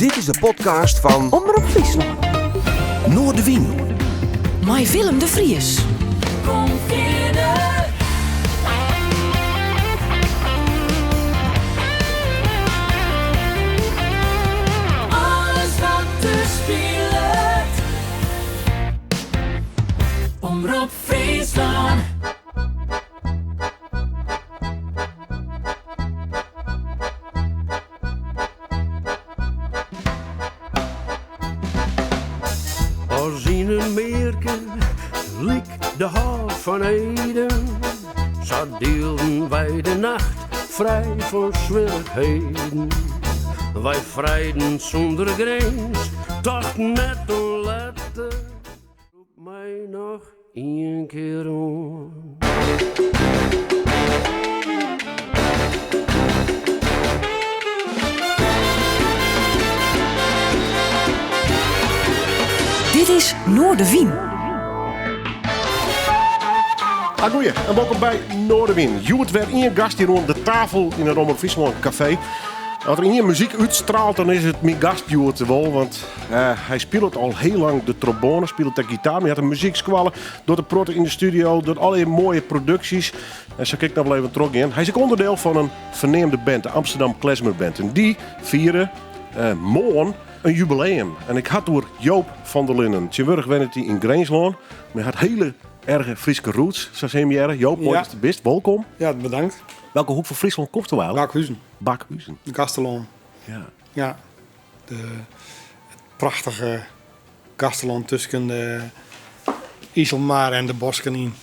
Dit is de podcast fan Omrop Fryslân. Noardewyn. Mei Willem de Vries. Kom fierder. Alles wat der spilet. Omrop Fryslân. As yn in mearke lyk de Hôf fan Eden, sa dielden wy de nacht frij fan swierrichheden. Wy frijden sûnder grins, tochten net oan letter. Lûk my noch ien kear oan. Dit is Noardewyn. Agoeie en wolkom by Noardewyn. Hjoed wer ien gast hjir oan de tafel yn it Omrop Fryslân kafee. As der ien muzyk útstraalt, dan is it myn gast hjoed wol, want hy spilet al hiel lang de trombone, spilet de gitaar, mar hy hat in muzykskoalle, docht in protte yn de studio, docht allegear moaie produksjes. En sa kin ik noch wol even trochgean. Hy is ek ûnderdiel fan in ferneamde band, de Amsterdam Klezmer Band. En dy fiere moarn in jubileum. En ik ha it oer Joop van der Linden. Tsjintwurdich wennet hy yn Grinslân, mar hy hat hiele erge Fryske roots, sa se him hearre. Joop, moai Ja. datst der bist. Wolkom. Ja, bedankt. Welke hoek fan Fryslân komst do eigentlik? Bakhuzen. Bakhuzen. Gaasterlân. Ja. Ja. De, it prachtige Gaasterlân tusken de Iselmar en de bosken yn.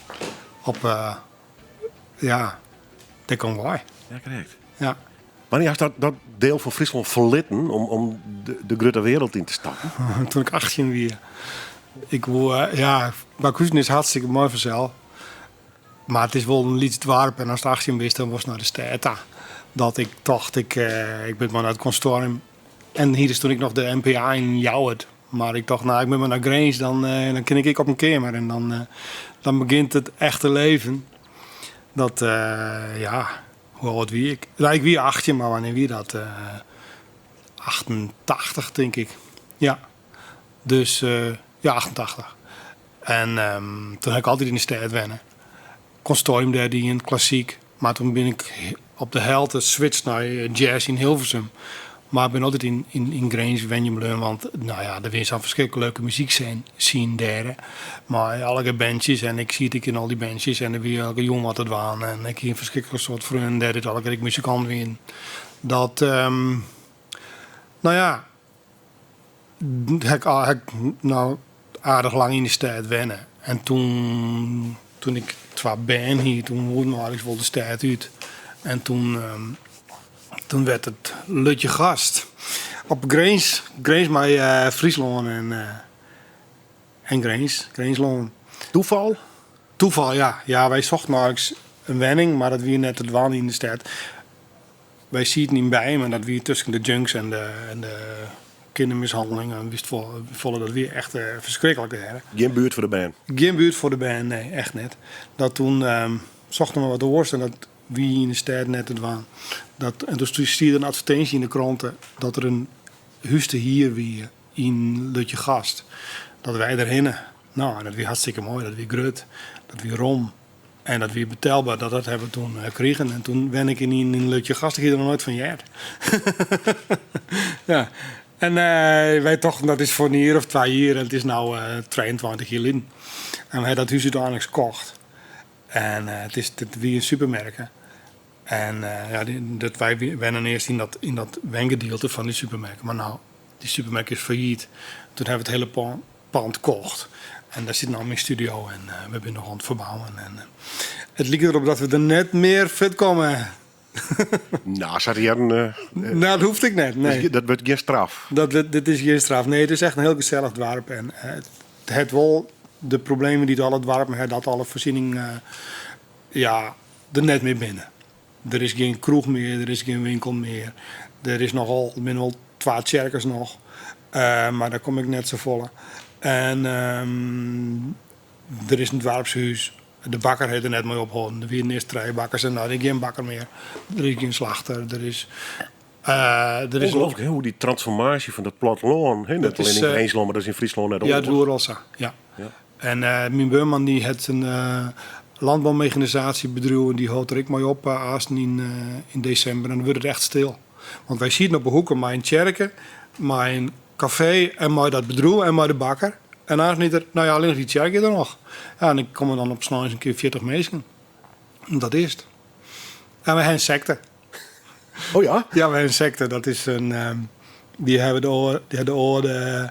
Op, eh, ja, dêr kom ik wei. Ja, krekt. Ja. Wannear hast dat, dat diel fan Fryslân ferlitten om, om de, de grutte wereld yn te stappen? Toen ik 18 wie. Ik woe, eh, ja, Bakhuzen is hartstikke moai fansels. Mar it is wol in lyts doarp en ast 18 bist, dan wolst nei de stêd ta. Dat ik tocht, ik, eh, ik bin mar nei it konservatorium. En hier is toen ik noch de NPA yn Ljouwert. Mar ik tocht, no, ik moat mar nei Grins, dan, eh, dan kin ik ek op in keamer. En dan, eh, dan begjint it echte leven. Dat, eh, ja, hoe âld wie ik? No, ik wie 18, mar wannear wie dat? Eh, 88, tink ik. Ja. Dus, eh, ja, 88. En ehm, toen ha ik altyd yn de stêd wenne. Konservatorium dêr dien, klassyk. Mar toen bin ik op de helte switcht nei eh, jazz yn Hilversum. Mar ik bin altyd yn, yn, yn Grins wenjen bleaun, want no ja, der wie sa'n ferskriklik leuke muzykscene scene dêr. Mei allegear bandjes en ik siet ek yn al dy bandjes en der wie elke jûn wat te dwaan. En ik hie in ferskriklik soad freonen dêr dy't allegear ek muzikant wienen. Dat, ehm, no ja, ha ik, ha ik no aardich lang yn de stêd wenne. En toen, toen ik twa bern hie, toen woe ik eigentlik wol de stêd út. En toen, ehm, toen werd it Lutjegast. Op grins, grins mei eh, Fryslân en, eh, en Grins, Grinslân. Toeval? Toeval, ja. Ja, wy sochten eigentlik in wenning, mar dat wie net te dwaan yn de stêd. Wy sieten yn Beijum en dat wie tusken de junks en de, en de kindermishanneling. En wist folle, dat wie echt eh, ferskriklik dêr. Gjin buert foar de bern. Gjin buert foar de bern, nee, echt net. Dat toen ehm, sochten we wat oars en dat wie yn de stêd net te dwaan. Dat, en toen stie der in advertinsje yn de krante dat der in hús te hier wie yn Lutjegast. Dat wy derhinne. No, en dat wie hartstikke moai, dat wie grut, dat wie rom. En dat wie betelber, dat, dat ha we toen eh, krigen. En toen wenne ik yn, yn Lutjegast, ik hie der noch noait fan heard. ja. En eh, wy tochten dat is foar in jier of twa jier en it is no eh, 22 jier lyn. En we ha dat hús úteinlik kocht. En eh, it, is, it wie in supermerk. hè. En eh, ja, die, dat wy wennen earst yn dat, yn dat wengedielte fan dy supermerk. Mar no, dy supermerk is fallyt. Toen ha we it hiele pân, pand kocht. En dêr sit no myn studio en eh, we binne noch oan it ferbouwen. En, eh, it liket derop dat we der net mear fuort komme. No, sa jierren. eh, No, dat hoecht ek net. Nee. Dat wurdt gjin straf. Dat, dit is gjin straf. Nee, it is echt in hiel gesellich doarp. En eh, it hat wol de problemen dy't alle doarpen ha, dat alle foarsieningen eh, ja, der net mear binne. Der is gjin kroech mear, der is gjin winkel mear. Der is nochal, der binne wol twa tsjerkers noch, eh, mar dêr kom ik net safolle. En ehm, der is in doarpshûs. De bakker hat der net mei opholden. Der wienen earst trije bakkers en no is der gjin bakker mear. Der is gjin slachter. Der is Der is Ongelooflijk, hè, hoe die transformaasje fan dat plattelân, hè, net is, allinne yn Grinslân, mar dat is yn Fryslân net Ja, oars. it oeral sa. Ja. Ja. En myn buorman dy hat in lânboumechanisatiebedriuw en dy hâldt der ek mei op aansten yn desimber en dan wurdt it echt stil. Want wy sieten op 'e hoeke mei in tsjerke, mei in kafee en mei dat bedriuw en mei de bakker. En aanst is der, no ja, allinnich dy tsjerke der noch. Ja, en dan komme dan op sneins in kear 40 minsken. En dat is it. En we ha in sekte. Oh ja? Ja, we ha in sekte. Dat is in, dy hawwe de oar, dy ha de âlde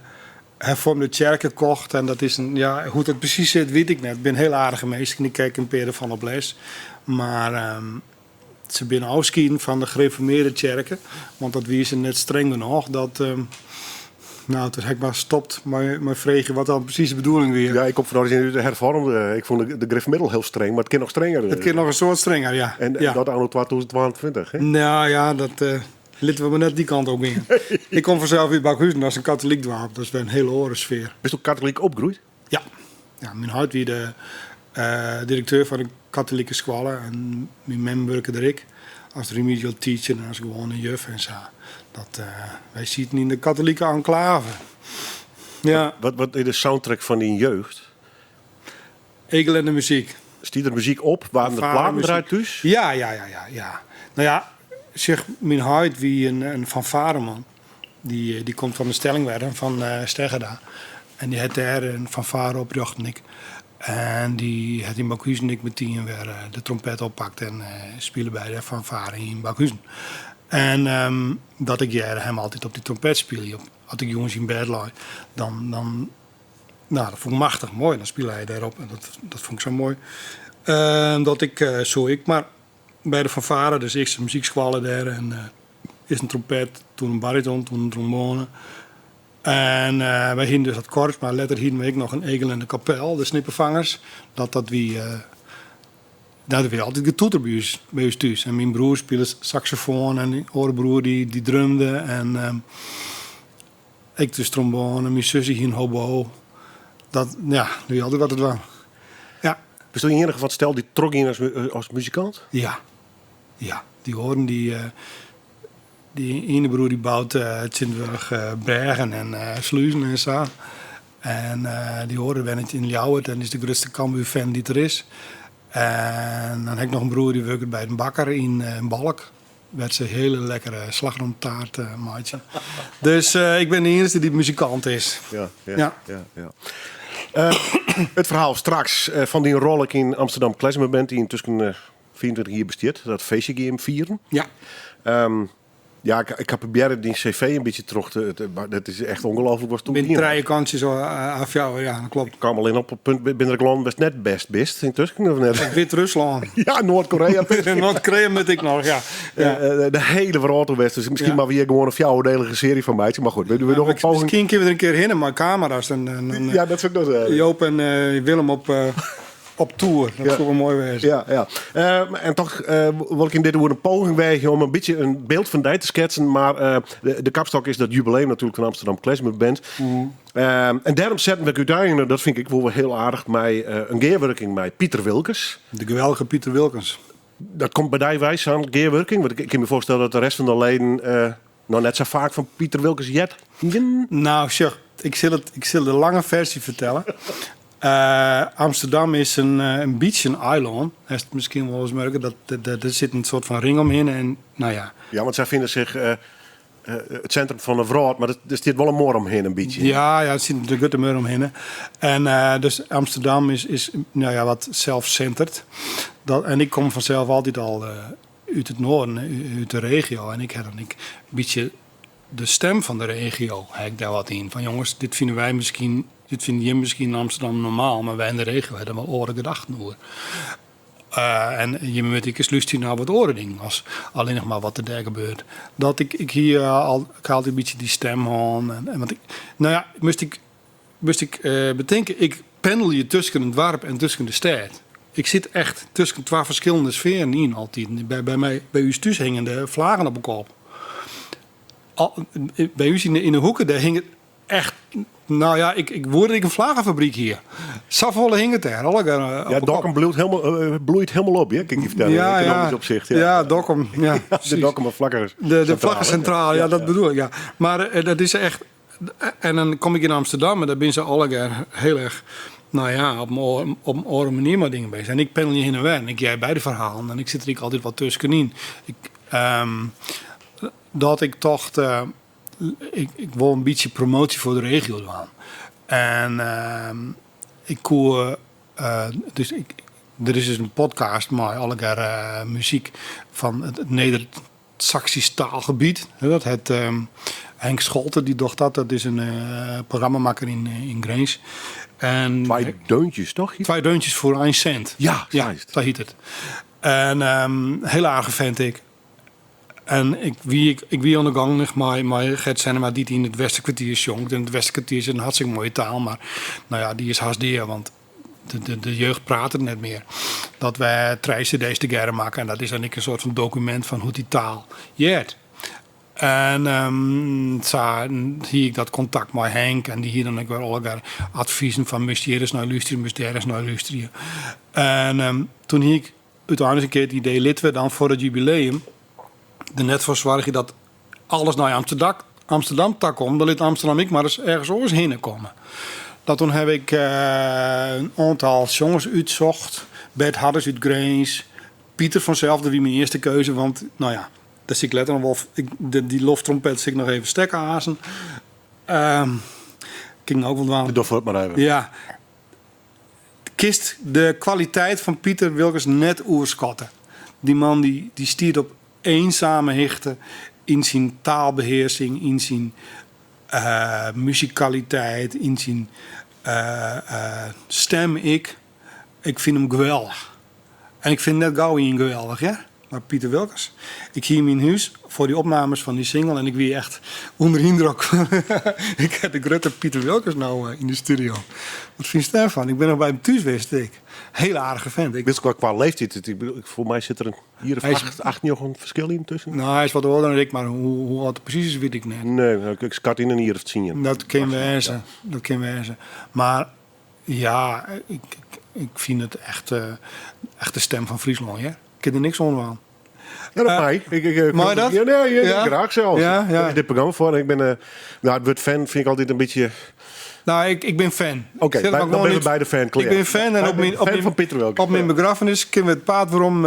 herfoarmde tsjerke kocht. En dat is in, ja, hoe't it presys sit, wit ik net. It binne hiel aardige minsken. Ik krij in pear derfan op les. Mar se binne ôfskieden fan de gereformearde tsjerke, want dat wie se net streng genôch. Dat, no, toen ha ik mar stopt mei freegjen wat dan presys de bedoeling wie. Ja, ik kom fan origine út de herfoarmde. Ik fûn de grifformearde hiel streng, mar it kin noch strenger. It kin noch in soad strenger, ja. En ja. dat anno 2022, hè? Nou ja, dat litte we mar net dy kant op gean. Ik kom fansels út Bakhuzen, dat is in katolyk doarp. Dat is wer in hiele oare sfear. Bisto katolyk opgroeid? Ja. Ja, myn heit wie de direkteur fan de katolike skoalle en myn mem wurke der ek as remedial teacher en as gewoane juf en sa. Dat, wy sieten yn de katolike enklave. Ja. Wat is de soundtrack fan dyn jeugd? Egelende muzyk. Stie der muzyk op? Waarden der platen draaid thús? Ja, ja, ja, ja, ja. No ja, sjoch, myn heit wie in fanfareman. Dy, dy komt fan de Stellingwerven, fan Steggerda. En dy hat dêr in fanfare oprjochte ek. En dy hat yn Bakhuzen ek metien wer de trompet oppakt en spile by de fanfare yn Bakhuzen. En dat ik hearde him altyd op dy trompet spyljen. As ik jûns yn bêd lei, dan, dan, nou, dat fûn ik machtich moai. Dan spile hy dêrop en dat, dat fûn ik sa moai. Dat ik soe ek mar by de fanfare, dus earst de muzykskoalle dêr en earst in trompet, toen in bariton, toen in trombone. En wy hienen dus dat korps, mar letter hienen we ek noch in Egelende kapel, de Snipperfangers. Dat dat wie, dat wie altyd getoeter by ús, by ús thús. En myn broer spile saksofoan en myn oare broer dy, dy drumde. En ik dus trombone, myn suske hie in hobo. Dat, ja, der wie altyd wat te dwaan. Ja. Bisto de iennige fan it stel dy't trochgien as, as muzikant? Ja. Ja, dy oaren dy, dy iene broer dy bout tsjintwurdich brêgen en sluzen en sa. En dy oare wennet yn Ljouwert en is de grutste Cambuur-fan dy't der is. En dan ha ik noch in broer dy wurket by in bakker yn Balk. Wêr't se hiele lekkere slagroomtaart meitsje. Dus ik bin de iennichste dy't muzikant is. Ja, ja, ja. ja. It ferhaal straks fan dyn rol ek yn Amsterdam Klezmer Band, dy't yntusken 25 jier bestiet, dat feestje gean fieren. Ja. Ja, ik ha probearre dyn CV in bytsje troch te, mar dat is echt ongelooflik watsto Bin dien trije kantsjes of fjouwer, ja, dat klopt. Ik kaam allinne op it punt, binne der ek lannen wêr'tst net best bist yntusken, of net? Wit-Ruslân. Ja, Noard-Korea. Noard-Korea moat ik noch, ja. Ja. De hiele wrâld oer west, dus miskien Ja. moatte we hjir gewoan in fjouwerdelige searje fan meitsje. Mar goed, we dogge een poging. Miskien kinne we der in kear hinne mei kamera's en Ja, dat soe ik noch sizze. Joop en Willem op tour. Dat soe wol moai wêze. Ja, ja. En toch wol ik yn dit oere in poging weagje om in bytsje in byld fan dy te sketsen. Mar de kapstok is dat jubileum natuerlik fan Amsterdam Klezmer Band. En dêrom setten we útein, dat fyn ik wol hiel aardich, mei in gearwurking mei Piter Wilkens. De geweldige Piter Wilkens. Dat komt by dy wei, sa'n gearwurking? Want ik kin my foarstelle dat de rest fan de leden noch net sa faak fan Piter Wilkens heard hienen. Nou, sjoch, ik sil de lange ferzje fertelle. Amsterdam is in bytsje in eilân. Hast miskien wolris murken, dat der sit in soart fan ring omhinne en nou ja. Ja, want sy fine sich it sintrum fan de wrâld, mar der stiet wol in muorre omhinne in bytsje. Ja, ja, der sit in grutte muorre omhinne. En dus Amsterdam is nou ja, wat self-centered. Dat, en ik kom fansels altyd al út it noarden, út de regio. En ik ha dan ek in bytsje de stim fan de regio, ha ik dêr wat yn. Fan jonges, dit fine wy miskien, dit fine jim miskien yn Amsterdam normaal, mar wy yn de regio ha der wol oare gedachten oer. En jim moatte ek ris lústerje nei wat oare dingen as allinnich mar wat der dêr gebeurt. Dat ik, ik hie al, ik ha altyd in bytsje dy stim hân. En want ik, nou ja, moast ik betinke, ik pendelje tusken it doarp en tusken de stêd. Ik sit echt tusken twa ferskillende sfearen yn altyd. By my, by ús thús hingen de flagen op 'e kop. Al, by ús yn de hoeke, dêr hinget. Echt, nou ja, ik, ik woe dat ik in vlaggenfabryk hie. Safolle hinget dêr. Allegear Ja, Dokkum bloeit helemaal, bloeit helemaal op, hè? Kan ik je vertellen. Ja, Economisch ja. opzicht. Ja, Dokkum. Ja, De precies. Dokkumer vlaggen. De vlaggencentrale, ja, dat bedoel ik. Ja. Maar dat is echt. En dan kom ik in Amsterdam en daar ben ze allegear heel erg, nou ja, op een oare manier maar dingen bezig. En ik pendel niet heen en weer. En ik jij beide verhalen en ik zit er ik altijd wat tussenin. Ik, dat ik tocht, ik wil een beetje promotie voor de regio doen. En ik koe, dus ik, er is dus een podcast met allegear muziek van het Neder-Saxisch taalgebied. Hè, dat het Henk Scholten, die docht dat. Dat is een programmamaker in Grins. En Twee deuntjes, toch? Twee deuntjes voor 1 cent. Ja, Ja, juist. dat heet het. En heel aardig vind ik. En ik wie aan de gang nog maar Gert Sennema die in het Westerkwartier jongt. En het Westerkwartier is een hartstikke mooie taal, maar nou ja, die is haast deer, want de jeugd praat het net meer. Dat wij 3 cd's te geren maken en dat is dan een soort van document van hoe die taal jeert. En zo zie ik dat contact met Henk en die hier dan ook weer allerlei adviezen van moest hier eens naar luisteren, moest daar eens naar luisteren. En toen hier ik uiteindelijk een keer het idee lid we dan voor het jubileum er net voor zorg je dat alles naar Amsterdam tak komt, dan liet Amsterdam ik maar eens ergens anders heen komen. Dat toen heb ik een aantal jongens uitzocht. Bert Hadders uit Grins, Pieter vanzelf, dat wie mijn eerste keuze, want nou ja, daar zie ik letterlijk wel, ik, de, die loftrompet zie ik nog even stekken hazen. Ik ging ook wel aan. Doe het maar even. Ja. Kist de kwaliteit van Pieter Wilkens net oerschatten. Die man die stiert op eenzame hichten in zijn taalbeheersing, in zijn muzikaliteit, in zijn stem. Ik vind hem geweldig. En ik vind net Gauw geweldig, ja? Maar Pieter Wilkens. Ik hier in mijn huis voor die opnames van die single en ik wie echt onder indruk. Ik heb de grote Pieter Wilkens nou in de studio. Wat vind je daarvan? Ik ben nog bij hem thuis geweest, ik. Hele aardige vent. Ik Weet je, qua leeftijd, ik bedoel, ik, voor mij zit er een hier of Hij is 8, nog een verschil in tussen. Nou, hij is wat ouder dan ik, maar hoe oud het precies is, weet ik niet. Nee, nou, ik schat in een hier of 10. Dat kan Acht, wezen. ja. Dat kan wezen. Maar ja, ik vind het echt de stem van Friesland, ja. Ik heb er niks onder aan. Ja, dat mij. Mag je dat? Ja, nee, ja, Ja? graag zelfs. Ja, ja. Ik heb dit programma voor en ik ben, nou, het woord fan vind ik altijd een beetje... Nou, ik ben fan. Oké, Ik zeg maar dan gewoon ben we niet. bij de fan klaar. Ik ben fan en Wij zijn fan van Pieter Wilkens. op mijn begrafenis kunnen we het paard waarom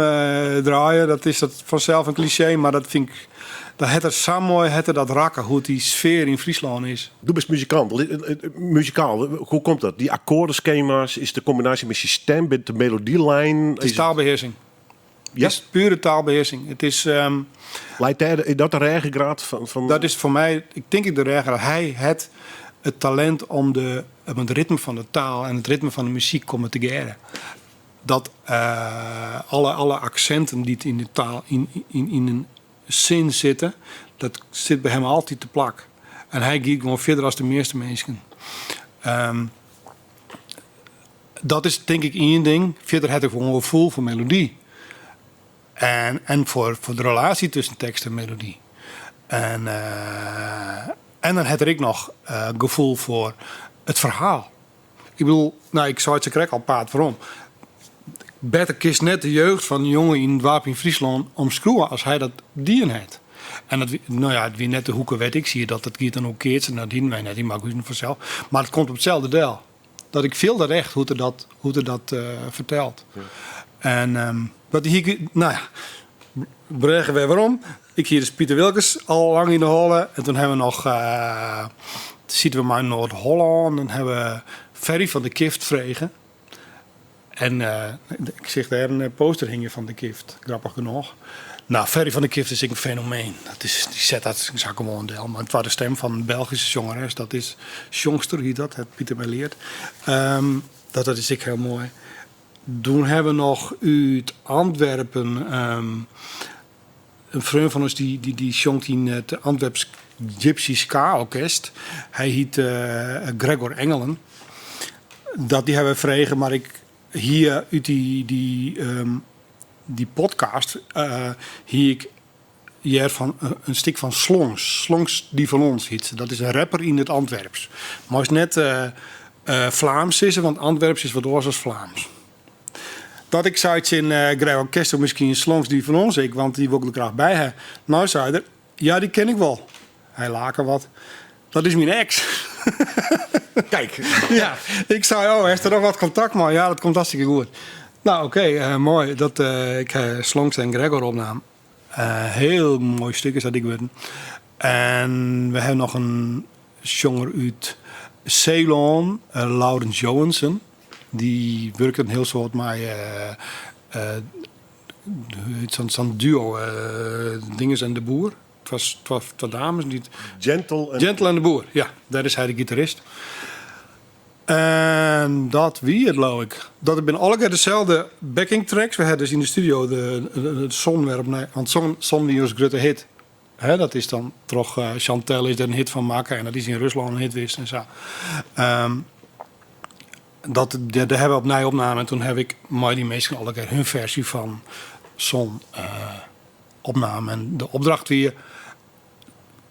draaien. Dat is dat vanzelf een cliché, maar dat vind ik... Dat het er zo mooi, het er dat rakken, hoe die sfeer in Friesland is. Doe best muzikant. Muzikaal, hoe komt dat? Die akkoordenschema's, is de combinatie met je stem, met de melodielijn? Het is Is taalbeheersing. Ja? Het is pure taalbeheersing. Het is, Leidt daar, is dat de regengraad van Dat is voor mij, ik denk ik de regengraad. Hij het, het talent om om het ritme van de taal en het ritme van de muziek komen te geren. Dat alle accenten die in de taal in een zin zitten, dat zit bij hem altijd te plak. En hij gaat gewoon verder als de meeste mensen. Dat is denk ik één ding. Verder heb ik gewoon een gevoel voor melodie. En voor de relatie tussen tekst en melodie. En dan heb ik nog gevoel voor het verhaal. Ik bedoel, nou, ik zou het ze al paard waarom. Beter kist net de jeugd van de jongen in het Wapen in Friesland omschroeven als hij dat dien heeft. En dat, nou ja, het wie net de hoeken weet ik, zie je dat het giet dan ook keert. En dat dienen wij net, die maken we vanzelf. Maar het komt op hetzelfde deel. Dat ik veel daar echt hoe dat, hoe er dat vertelt. En wat hier, nou ja, brengen we waarom. Ik hier is Pieter Wilkens al lang in de holle. En toen hebben we nog, zitten we maar in Noord-Holland. En hebben we Ferry van de Kift vregen. En ik zeg daar een poster hing je van de Kift. Grappig genoeg. Nou, Ferry van de Kift is een fenomeen. Dat is, die zet dat, ik zag hem wel een deel. Maar het was de stem van een Belgische zangeres. Dat is Jongster, heet dat, het Pieter mij leert. Dat is ik heel mooi. Toen hebben we nog uit Antwerpen een vriend van ons die zongt in het Antwerps Gypsy Ska Orkest. Hij heet Gregor Engelen. Dat die hebben we vregen, maar ik hier uit die podcast hier ik hear fan in stik fan Slongs. Slongs die van ons hjit se. Dat is in rapper yn it Antwerps. Meist net Flaams sizze, want Antwerps is wat oars as Flaams. Dat ik sei tsjin Gregor, kinsto miskien Slongs die van ons ek, want dy wol ik der graach by ha. No sei er, ja dy ken ik wol. Hy lake wat. Dat is myn eks. Kijk. Ja, ik sei, oh, hast der noch wat kontakt mei? Ja, dat komt hartstikke goed. Nou, oké, okay, moai. Dat, ik ha Slongs en Gregor opnaam. Hiel moai stik is dat ek wurden. En we ha noch in sjonger út Seelân, Laurens Johansen. Dy wurket in hiel soad mei sa'n duo, Dinges en de Boer. Twa dames dy't. Gentle en. Gentle en de Boer, ja. Dêr is hy de gitarist. En dat wie it, leau ik. Dat binne allegear deselde backing tracks. We ha dus yn de studio de, de, de Son wer opnij. Want Son, Son wie ús grutte hit. Hè, dat is dan troch uh, Chantel is der in hit fan makke en dat is yn Ruslân in hit west en sa. Um, dat, dêr ha we opnij opnaam en toen ha ik mei dy minsken allegear hun fersy fan Son uh, opnaam. En de opdracht wie,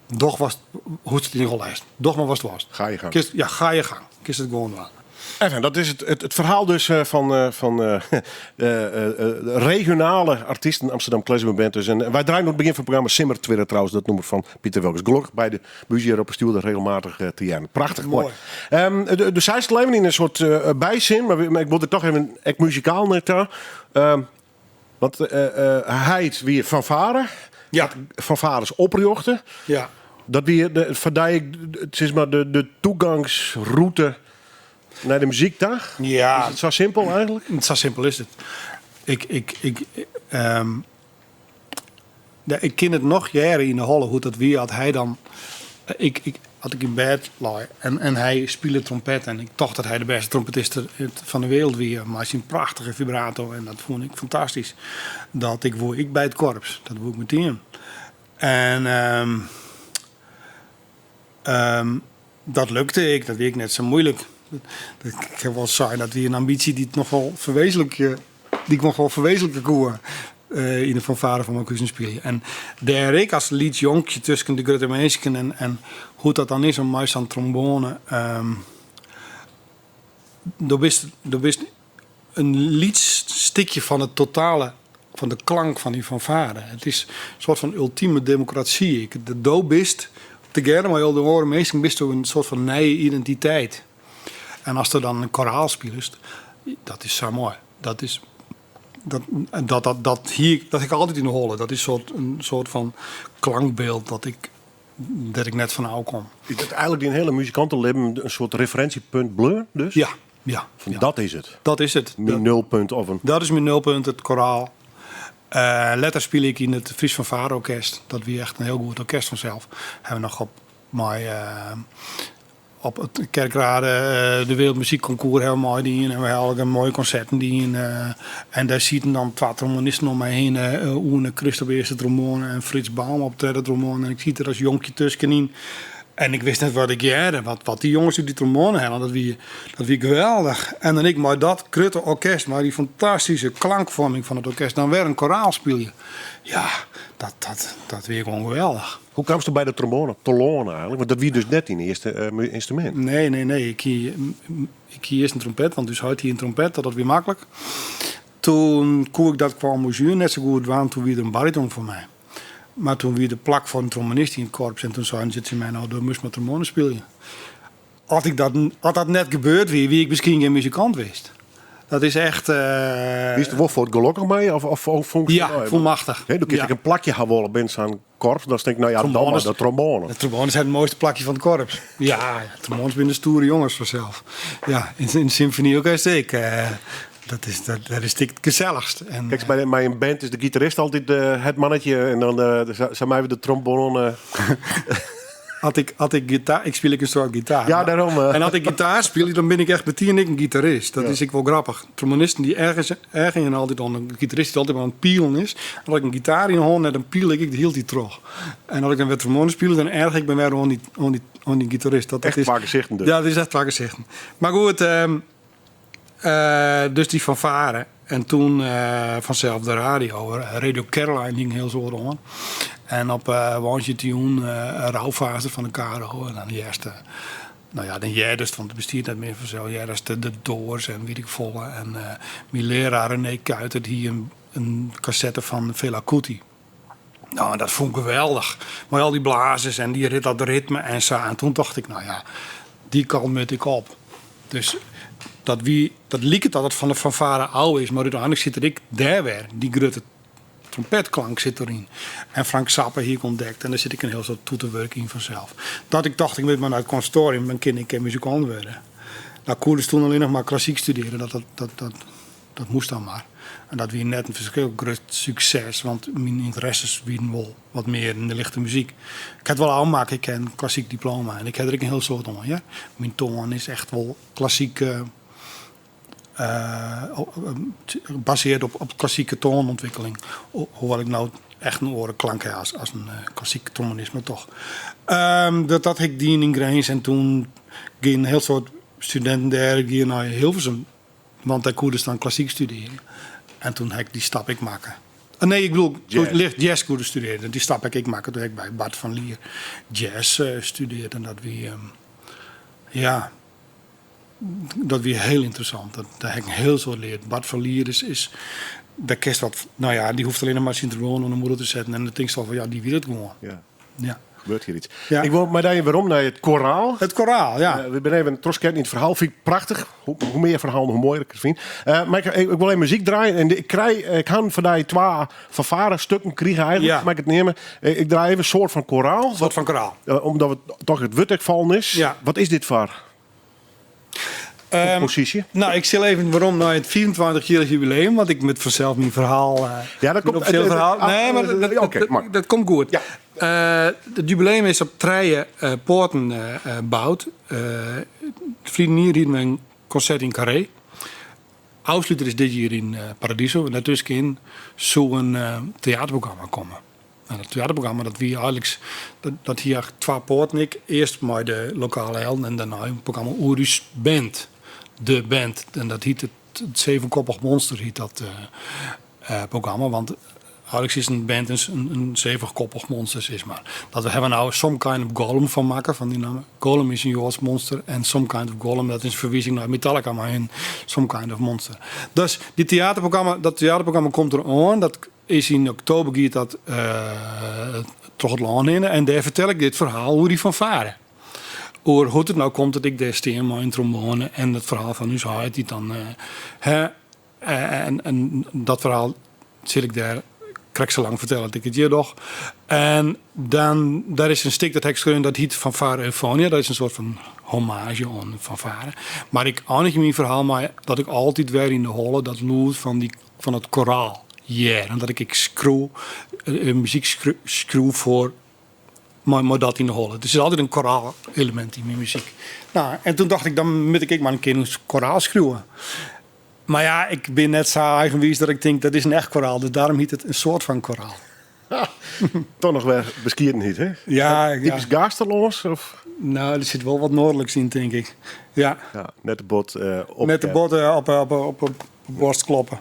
doch watst, hoe'tst it yn 'e holle hast. Doch mar watst wolst. Ga je gang. Kinst, ja, ga je gang. Kinst it gewoan dwaan. Even, dat is it, it, it ferhaal dus eh, fan, eh, fan eh, regionale artysten Amsterdam Klezmer Band. Dus. En wy draaien oan it begjin fan it programma Simmer Twitter trouwens, dat nûmer fan Piter Wilkens. Gelokkich by de buus hjir op 'e stjoerder regelmatich te hearren. Prachtich moai. Moai. Do seist al even yn in soart bysin, mar ik wol der toch even ek muzikaal nei ta. Want heit wie fanfare. Ja. Fanfares oprjochte. Ja. Dat wie de, foar dy sis mar de, de toegangsrûte nei de muzyk ta? Ja. Is it sa simpel eigentlik? Sa simpel is it. Ik, ik, ik, ja, ik kin it noch hearre yn 'e holle hoe't dat wie at hy dan. Ik, ik, at ik yn bêd lei en, en hy spile trompet en ik tocht dat hy de bêste trompetist fan de wereld wie mei syn prachtige vibrato en dat fûn ik fantastysk. Dat ik woe ek by it korps, dat woe ik metien. En um, um, dat lukte ek, dat wie ek net sa muoilik. Ik kin wol sein dat wie in ambysje dy't noch wol ferwezenlikje, dy't ik noch wol ferwezenlikje koe yn de fanfare fan Bakhuzen spylje. En dêr ek as lyts jonkje tusken de grutte minsken en, en hoe't dat dan is om mei sa'n trombone. Um, do bist, do bist in lyts stikje fan it totale, fan de klank fan dy fanfare. It is in soart fan ultime demokrasy. Do bist, tegearre mei al de oare minsken, bisto in soart fan nije identiteit. En ast der dan in koraal spilest, dat is sa moai. Dat is, dat, dat, dat, dat, hie, dat ha ik altyd yn 'e holle. Dat is soart, in soart fan klankbyld dat ik, dêr't ik net fan ôfkom. Is dat eigentlik dyn hiele muzikantelibben in soart referinsjepunt bleaun dus? Ja, ja. Fan ja. dat is it? Dat is it. Myn nulpunt of in... Dat is myn nulpunt, it koraal. Uh, letter spile ik yn it Fries Fanfare Orkest. Dat wie echt in hiel goed orkest fansels. Ha we noch op mei uh, op it Kerkrade uh, de Wereldmuziekconcours ha we meidien en we ha allegear moaie konserten dien. Uh, en dêr sieten dan twa trombonisten om my hinne. Uh, Oene Christ op de earste trombone en Frits Baum op de tredde trombone. En ik siet der as jonkje tuskenyn. En ik wist net wat ik hearde, wat, wat dy jonges út dy trombone hellen, dat wie, dat wie geweldich. En dan ik mei dat grutte orkest, mei dy fantastyske klankfoarming fan it orkest, dan wer in koraal spylje. Ja, dat, dat, dat wie gewoan geweldich. Hoe kaamst by de trombone telâne eigentlik? Want dat wie dus net dyn earste uh, ynstrumint. Nee, nee, nee. Ik hie, ik hie earst in trompet, want ús heit hie in trompet, dat wie maklik. Toen koe ik dat kwa embouchure net sa goed dwaan, toen wie der in bariton foar my. Mar toen wie der plak foar in trombonist yn it korps en toen seinen se tsjin my, no, do moatst mar trombone spylje. As, ik dat, as dat net gebeurd wie, wie ik miskien gjin muzikant west. Dat is echt. Uh, Wiest der wol fuort gelokkich mei? Of, of, of fûnst ja, folmachtich. Hè, do kinst ja. ek in plakje ha wolle binnen sa'n korps. Dan tink ik, no ja, dan mar de trombone. De trombones zijn het mooiste plakje fan it korps. Ja, ja trombones binne stoere jonges fansels. Ja, yn, yn de symfonieorkest ek. Uh, dat is, dat, dat is it gesellichst. En, Kijk, by, by in band is de gitarist altyd uh, it mannetje en dan uh, sa meie de trombone. As ik, as ik gitaar, ik spyl ek in soad gitaar. Ja, dêrom. En as ik gitaar spylje, dan bin ik echt metien ek in gitarist. Dat Ja. is ek wol grappich. Trombonisten dy ergerje, ergerje altyd oan in gitarist dy't altyd mar oan it pielen is. As ik in gitaar yn 'e hân ha, dan piel ik ek de hiele tiid troch. En as ik dan wer trombone spylje, dan erger ik my wer oan dy, oan dy, oan dy gitarist. Dat, Echt dat is, twa gesichten dus. Ja, dat is echt twa gesichten. Mar goed, um, uh, dus dy fanfare. En toen fansels de radio. Radio Caroline hie in hiel soad oan. En op woansdeitejûn Rouwfase fan de KRO. En dan hearst, no ja, dan heardest, want it bestiet net mear fansels, heardest de Doors en wit ik folle. En myn learaar René Kuitert hie in kassette fan Fela Kuti. Nou, en dat fûn ik geweldich. Mei al dy blazers en dy, dat ritme en sa. En toen tocht ik, no ja, dy kant moat ik op. Dus dat wie, dat liket dat it fan de fanfare ôf is, mar úteinlik sit der ek dêr wer dy grutte trompetklank sit deryn. En Frank Zappa hie ik ûntdekt en dêr sit ek in hiel soad toeterwurk yn fansels. Dat ik tocht, ik moat mar nei it konservatoarium, dan kin ik muzikant wurde. Nou, koe dus toen allinnich mar klassyk studearje, dat, dat, dat, dat moast dan mar. En dat wie net in ferskriklik grut sukses, want myn ynteresses wienen wol wat mear yn de lichte muzyk. Ik ha it wol ôfmakke, ik ha in klassyk diploma en ik ha der ek in hiel soad oan. Ja. Myn toan is echt wol klassyk basearre op klassike toanûntwikkeling. Hoewol't ik no echt in oare klank ha as in klassyk trombonist, mar toch. Dat dat ha ik dien yn Grins en toen giene in hiel soad studinten dêr giene nei Hilversum. Want dêr koe dus dan klassyk studearje. En toen ha ik dy stap ek makke. Eh, nee, ik bedoel, Jazz. licht jazz koe studearje. Dy stap ha ik ek makke. Toen ha ik by Bart van Lier jazz studearre. En dat wie, ja, dat wie hiel ynteressant. Dat, dêr ha ik in hiel soad leard. Bart van Lier is dêr kinst wat, no ja, dy hoecht allinnich mar syn trombone oan de mûle te setten en dan tinkst al fan ja, dy wit it gewoan. Ja. Ja. Gebeurt hier iets. Ja. Ik wil mei dy werom nei it koraal. It koraal, ja. We binne even trochsketten yn it ferhaal. Fyn ik prachtich. Hoe mear ferhalen, hoe moaier ik it fyn. Mar ik wol even muzyk draaien. En ik krij, ik ha fan dy twa fanfare stukken krige eigentlik, Ja. mei ik it neame. Ik draai even in soart fan koraal. Soart fan koraal. Omdat it toch it wurd ek fallen is. Ja. Wat is dit foar komposysje? Nou, ik sil even werom nei it 25-jierrich jubileum, want ik moat fansels myn ferhaal. Ja, dat myn komt- offisjeel ferhaal. Nee, mar dat, Oké, dat, maar. dat komt goed. Ja. It jubileum is op trije poaten boud. Ferline jier hiene we in konsert yn Carré. Ofsluter is dit jier yn Paradiso. En dêrtusken soe in teaterprogramma komme. Nou, dat teaterprogramma dat wie eigentlik, dat, dat hie echt twa poaten ek. Earst mei de lokale helden en dêrnei in programma oer ús band. De band. En dat hiet it, it Zevenkoppig Monster hiet dat programma. Want eigentlik is in band in zevenkoppig monster, sis mar. Dat we hawwe no Some Kind of Golem fan makke, fan dy namme. Golem is in Joads monster en Some Kind of Golem dat is in ferwizing nei Metallica mei hun Some Kind of Monster. Dus dy teaterprogramma, dat teaterprogramma komt der oan. Dat is yn oktober giet dat troch it lân hinne en dêr fertel ik dit ferhaal oer dy fanfare. Oer hoe't it no komt dat ik dêr stean mei in trombone en it ferhaal fan ús heit dy't dan hè, en dat ferhaal sil ik dêr krekt sa lang fertelle dat ik it hjir doch. En dan, der is in stik dat ha ik skreaun dat hyt Fanfare Euphonia. Dat is in soart fan hommage oan fanfare. Mar ik einigje myn ferhaal mei dat ik altyd wer yn de holle dat lûd fan dy fan it koraal hear. En dat ik ek skriuw, muzyk skriuw foar mei dat yn de holle. Der sit altyd in koraalelemint yn myn muzyk. Nou, en toen dacht ik, dan moat ik ek mar in kear in koraal skriuwe. Mar ja, ik bin net sa eigenwiis dat ik tink dat is in echt koraal. Dus dêrom hyt it in soart fan koraal. Toch noch wer beskiedenheid, hè? Ja, ja. Typysk Gaasterlâns? Of? Nou, der sit wol wat noardliks yn, tink ik. Ja. Ja, net te bot op. Net te bot op borst kloppe.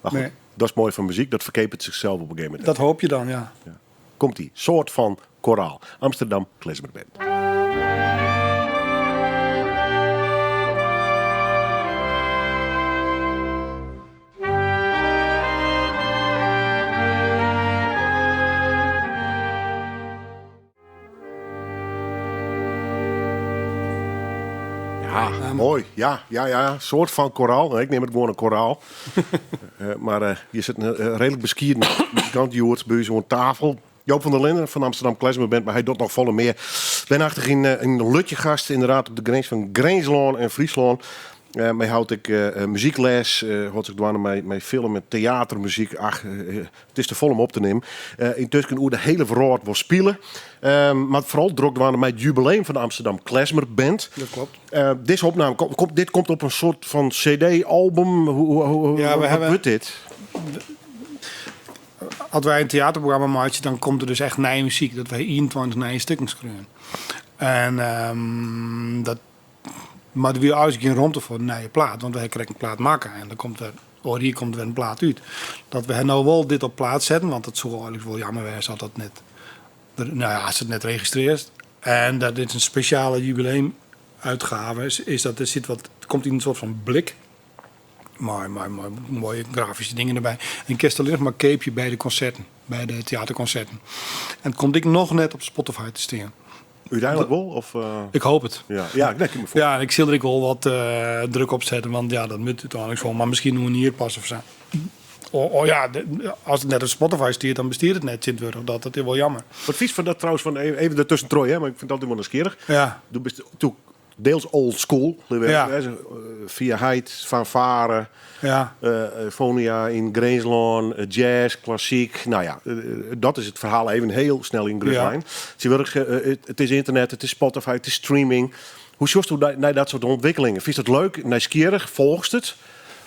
Maar goed, Nee. dat is moai fan muzyk, dat ferkeapet sichsels op in gegeven momint. Dat hoopje dan, ja. Ja. Komt ie, soart fan koraal. Amsterdam Klezmer Band. Ja, moai. Ja, ja, ja. Soart fan koraal. Ik neam it gewoan in koraal. Mar hjir sit in reedlik beskieden muzikant hjoed by ús oan tafel. Joop van der Linden fan Amsterdam Klezmer Band, mar hy docht noch folle mear. Wenachtig yn Lutjegast, ynderdaad op de grins fan Grinslân en Fryslân. Hy hâldt ek muzykles, hâldt sich dwaande mei film en teatermuzyk. Ach, it is te folle om op te nimmen. Yntusken oer de hiele wrâld wol spile. Mar foaral drok dwaande mei it jubileum fan de Amsterdam Klezmer Band. Dat kloppet. Dizze opname, dit komt op in soart fan cd-album. Ja, we Wat hawwe wurdt dit? As wy in teaterprogramma meitsje, dan komt der dus echt nije muzyk. Dat wy 21 nije stikken skreaun. En dat, mar der wie eins gjin romte foar in nije plaat, want wy ha krekt in plaat makke en dan komt der Oar jier komt der wer in plaat út. Dat we no wol dit op plaat setten, want it soe eigenlik wol jammer wêze as dat net, no ja, ast it net registrearrest. En dat dit in spesjale jubileumuitgave is, is dat der sit wat, it komt yn in soart fan blik mei, mei, mei moaie grafyske dingen derby. En kinst allinnich mar keapje by de konserten, by de teaterkonserten. En it komt ek noch net op Spotify te stean. Úteinlik wol? Of, Ik hoop it. Ja, ja, dat kin ik me foar. Ja, ik sil der ek wol wat druk op setten, want ja, dat moat úteinlik wol. Mar miskien oer in jier pas of sa. Oh, ja, as it net op Spotify stiet, dan bestiet it net tsjintwurdich. Dat is wol jammer. Wat fynst fan dat trouwens, fan, even dertuskentroch, hè, mar ik fyn it altyd wol nijsgjirrich. Ja. Do bist natuerlik deels old school, litte we Ja. wêze. Fia heit, fanfare, Ja. Fonia yn Grinslân, jazz, klassyk. Nou ja, dat is it ferhaal even hiel snel yn grutte Ja. linen. Tsjintwurdich, it is ynternet, it is Spotify, it is streaming. Hoe sjochst do nei dat soart ûntwikkelingen? Fynst dat leuk, nijsgjirrich, folgest it?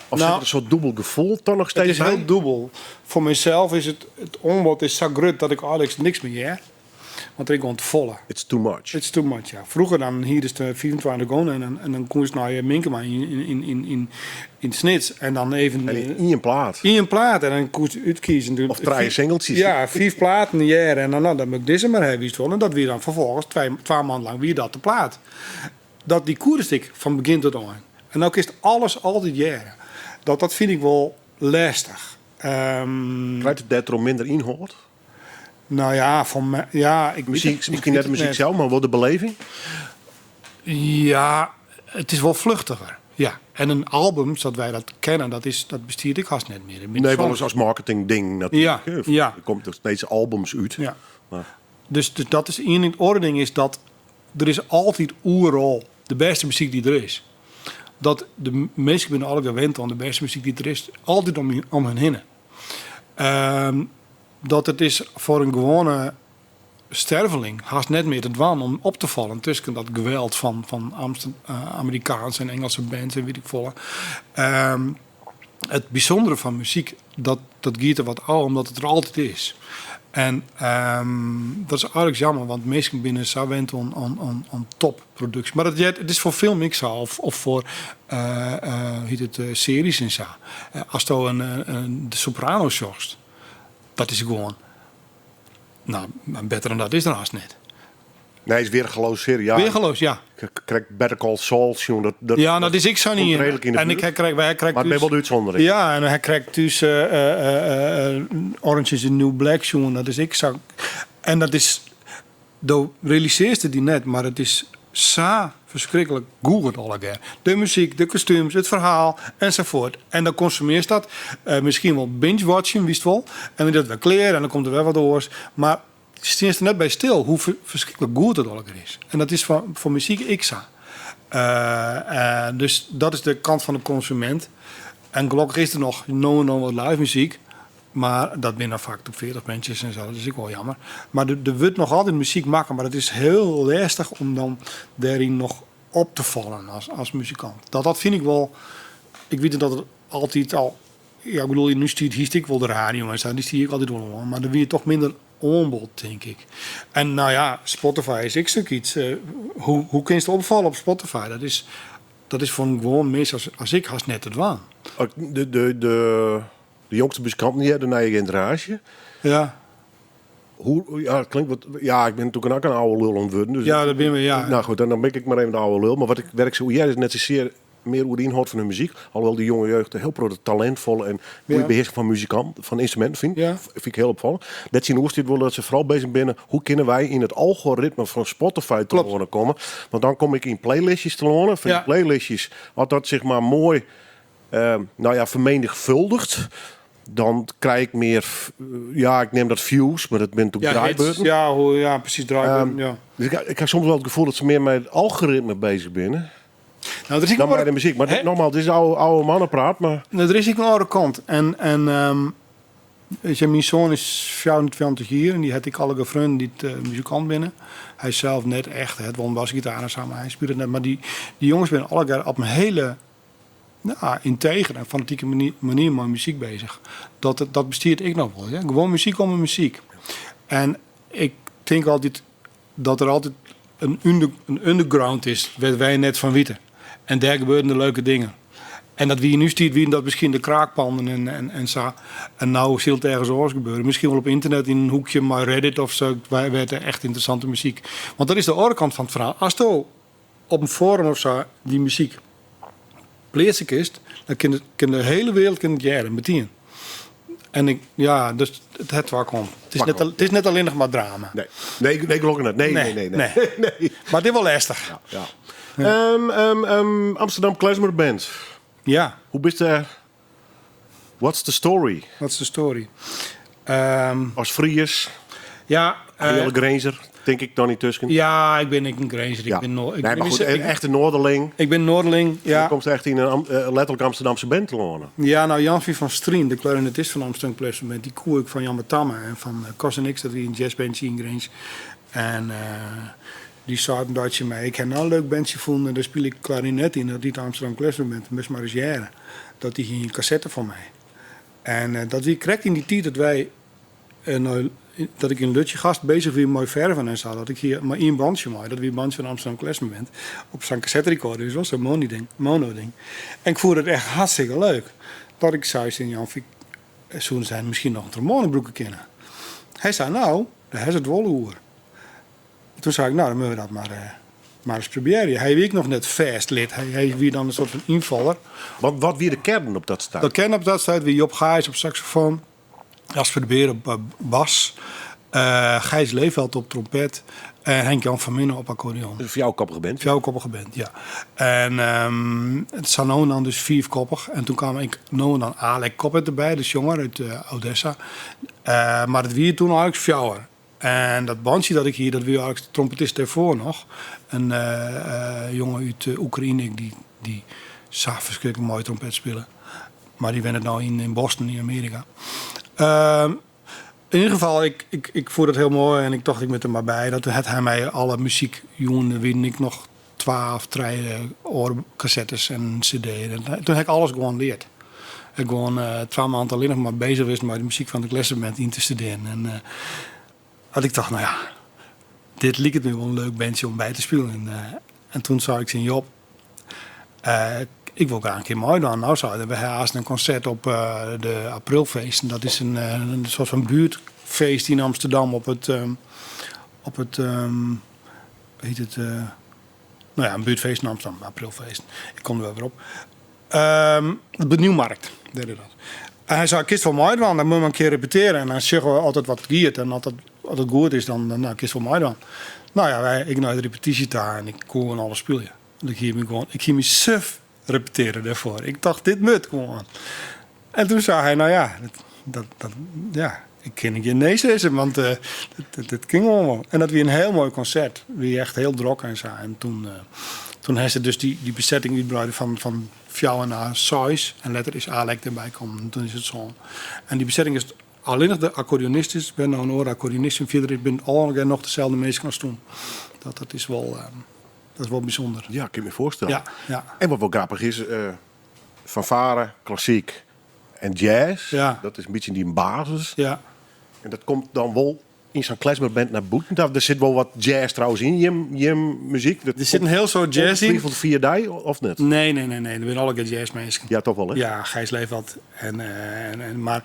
Of Nou, sit der in soart dûbel gefoel toch noch It steeds is by? hiel dûbel. Foar mysels is it oanbod is sa grut dat ik eigenlik niks mear hear. Want ik gewoan te folle. It's too much. It's too much, ja. Froeger dan hierdest de 25 gong en dan koest nei Minkema yn Snits en dan even... En ien plaat. Ien plaat en dan koest útkiezen. Of trije singeltsjes. Ja, 5 platen hearre en dan, nou, dan moat ik dizze mar hawwe, wist wol. En dat wie dan ferfolgens, twa maand lang wie dat de plaat. Dat die koerdest ik fan begjin tot ein. En no kinst alles altyd hearre. Dat fyn ik wol lêstich. Krijt it dêrtroch minder ynhâld? Nou ja, foar my, ja, ik Muzyk, wit it, ik miskien net de wit it muzyk net. sels, mar wol de beleving? Ja, it is wol fluchtiger. Ja. En in album, sa't wy dat kenne, dat bestiet ek hast net mear. It Nee, wol as marketingding natuerlik. Ja, ja. Der komt noch steeds albums út. Ja. Maar Dus dat is ien ding. It oare ding is dat der is altyd oeral de bêste muzyk dy't der is. Dat de minsken binne allegear wend oan de bêste muzyk dy't der is, altyd om hun hinne. Dat it is foar in gewoane sterveling hast net mear te dwaan om op te fallen tusken dat geweld fan Amerikaanse en Engelse bands en wit ik folle. It bysûndere fan muzyk, dat giet der wat ôf omdat it der altyd is. En dat is eigenlik jammer, want minsken binne sa wend oan topproduksje. Mar dat heart, it is foar film ek sa, of foar hoe hjit it, series en sa. Asto de Sopranos sjochst, dat is gewoan, nou, better dan dat is der hast net. Nee, is weergeloos serie. Ja. Weergeloos, ja. Ik krekt Better Call Saul sjoen. Dat Ja, nou, dat is ek sa'n komt ien. redelijk yn de En ik buurt. ha krekt, wy krekt Maar it binne wol de útsûnderings. Ja, en hy krekt thús Orange is the New Black sjoen. Dat is ek sa. En dat is, do realisearrest it dy net, mar it is sa ferskriklik goed allegear. De muzyk, de kostuums, it ferhaal ensafuort. En dan konsumearrest dat. Miskien wol binge-watchen, witst wol. En dan is dat wer klear en dan komt der wer wat oars. Mar steanst der net by stil hoe ferskriklik goed it allegear is. En dat is foar muzyk ek sa. Dus dat is de kant fan de konsumint. En gelokkich is der noch no en dan wat live muzyk. Mar dat binne dan faak top 40 bandjes en sa. Dat is ek wol jammer. Mar der wurdt noch altyd muzyk makke, mar it is hiel lêstich om dan dêryn noch op te fallen as muzikant. Dat fyn ik wol. Ik wit dat it altyd al. Ja, ik bedoel, yn ús tiid hiest ek wol de radio en sa, dy stie ek altyd wol oan, mar der wie toch minder oanbod, tink ik. En nou ja, Spotify is ek stuk iets. Hoe kinst opfalle op Spotify? Dat is foar in gewoan mins as ik hast net te dwaan. De jongste muzikanten hjir, de nije generaasje. Ja. Hoe, ja, it klinkt wat, ja, ik bin natuerlik ek in oude lul oan it wurden. Dus Ja, dat binne we, ja. Nou goed, dan ben ik mar even de oude lul. Mar wat ik, wêr ik se oer hear is net sasear mear oer de ynhâld fan de muzyk. Alhoewol de jonge jeugd in hiel protte talintfolle en goede behearsking fan muzikant, fan ynstruminten fyn. Fyn ik hiel opfallend. Dêr tsjinoer stiet wol dat se foaral bezich binne, hoe kinne wy yn it algoritme fan Spotify telâne komme? Want dan kom ik yn playlistjes telâne. Fan dy playlistjes, as dat sich mar moai, nou ja, vermenigvuldigt, dan krij ik mear, ja, ik neam dat views, mar dat binne natuerlik Ja, hits. draaibeurten. Ja, hoe, ja, presys, draaibeurten, ja. Dus ik ha soms wol it gefoel dat se mear mei it algoritme bezich binne. Nou, der is ek Dan in mei de muzyk. Mar Hè? nogmaals, dit is oude mannenpraat, mar Nou, der is ek in oare kant. En weet je, myn soan is 24 jier en dy hat ek allegear freonen dy't muzikant binne. Hy is sels net echt, hy hat wol in basgitaar en sa, mar hy spilet net. Mar dy jonges binne allegear op in hiele, nou, yntegere en fanatike manier mei muzyk bezich. Dat bestiet ek noch wol. Ja? Gewoan muzyk om de muzyk. En ik tink altyd dat der altyd in underground is wêr't wy net fan witte. En dêr gebeuren de leuke dingen. En dat wie yn ús tiid wienen dat miskien de kraakpanden en, en, en sa. En no sil it ergens oars gebeuren. Miskien wol op ynternet yn in hoekje mei Reddit of sa, wêr't de echt ynteressante muzyk. Want dat is de oare kant fan it ferhaal. Asto op in foarum of sa dy muzyk pleatse kinst, dan kin, kin de hiele wereld kin it hearre, metien. En ik, ja, dus it hat twa kanten. It is net, it is net allinnich mar drama. Nee, nee, nee gelokkich net. Nee, nee, nee. nee. nee. Mar it is wol lêstich. Ja, ja. Amsterdam Klezmer Band. Ja. Hoe bist dêr? What's the story? What's the story? As Fries? Ja. Hiele Grinzer, tink ik dan yntusken. Ja, ik bin ek in Grinzer. Ja. Ik bin no, ik nee, bin mar goed, ik, echt in Noarderling. Ik bin Noarderling, ja. Do komst echt yn in letterlik Amsterdamse band telâne. Ja, no, Jan van Strien, de klarinetist fan Amsterdam Klezmer Band, dy koe ik fan Jan Tamme en fan Kos en X, dat wie in jazzbandje yn Grins. En dy sei in dei tsjin my, ik ha no in leuk bandje fûn en dêr spylje ik klarinet yn, dat hjit Amsterdam Klezmer Band, moatst mar ris hearre. Dat dy hie in kassette fan my. En dat wie krekt yn dy tiid dat wy nei, dat ik yn Lutjegast bezich wie mei ferven en sa, dat ik hie mar ien bandsje mei, dat wie it bandsje fan Amsterdam Klezmer Band, op sa'n kassetterecorder, dus wol sa'n mono-ding, mono-ding. En ik fûn it echt hartstikke leuk. Dat ik sei tsjin Jan, soene sy miskien noch in trombone brûke kinne? Hy sei, no, dêr ha se it wol oer. Toen sei ik, no, dan moatte we dat mar, mar ris probearje. Hy wie ek noch net fêst lid. Hy, hy wie dan in soart fan ynfaller. Wat, wat wie de kearn op dat stuit? De kearn op dat stuit wie Job Gijs op saksofoan, Jasper de Beer op bas, Gijs Leeveld op trompet en Henk-Jan van Minnen op akkoardeon. Een fjouwerkoppige band? Fjouwerkoppige band, ja. En it sa no en dan dus fiifkoppich. En toen kaam ek no en dan Alek Koppet derby, de sjonger út Odessa. Mar it wie toen eigentlik fjouwer. En dat bandsje dat ik hie, dat wie eigentlik de trompetist dêrfoar noch. In jonge út Oekraïne dy't dy sa ferskriklik moai trompet spile. Mar dy wennet no yn Boston yn Amearika. Yn ieder gefal, ik, ik, ik fûn dat hiel moai en ik tocht ik moat der mar by. Dat hat hy my alle muzyk jûn. Der wienen ek noch twa of trije oare kassettes en cd. En toen ha ik alles gewoan leard. Ik gewoan twa maand allinnich mar bezich west mei de muzyk fan de Klezmer Band yn te studearjen. En dat ik tocht, no ja, dit liket my wol in leuk bandsje om by te spyljen. En toen sei ik tsjin Job, ik wol graach in kear meidwaan. No sei er, we ha aanst in konsert op de Aprilfeesten. Dat is in soart fan buertfeest yn Amsterdam op it, op it, hoe hjit it, no ja, in buertfeest yn Amsterdam, Aprilfeesten. Ik kom der wer op. De Nieuwmarkt, dêr is dat. En hy sei, kinst wol meidwaan, dan moatte we in kear repetearje en dan sjogge we oft it wat giet. En as dat, as it goed is, dan, dan nou, kinst wol meidwaan. No ja, wy, ik nei de repetysje ta en ik koe gewoan alles spylje. Want ik hie my gewoan, ik hie my suf repetearre dêrfoar. Ik tocht, dit moat gewoan. En toen sei hy, no ja, dat, dat, dat, ja, ik kin gjin nee sizze, want dat, dat kin gewoan wol. En dat wie in hiel moai konsert. Wie echt hiel drok en sa. En toen, toen ha se dus dy, dy besetting útwreide fan, fan fjouwer nei seis. En letter is Alek derby kommen. En toen is it sân. En dy besetting is allinnich de akkoardeonist is, wer no in oare akkoardeonist. En fierder binne allegear noch deselde minsken as toen. Dat, dat is wol, dat is wol bysûnder. Ja, kin ik my foarstelle. Ja, ja. En wat wol grappich is, fanfare, klassyk en jazz. Ja. Dat is in bytsje dyn basis. Ja. En dat komt dan wol yn sa'n klezmerband nei bûten ta. Der sit wol wat jazz trouwens yn jim muzyk. Der sit in hiel soad jazz yn. Ongetwijfeld fia dy, of net? Nee, nee, nee, nee. Der binne allegear jazzminsken. Ja, toch wol, hè? Ja, Gijs Leeveld. En, en, mar it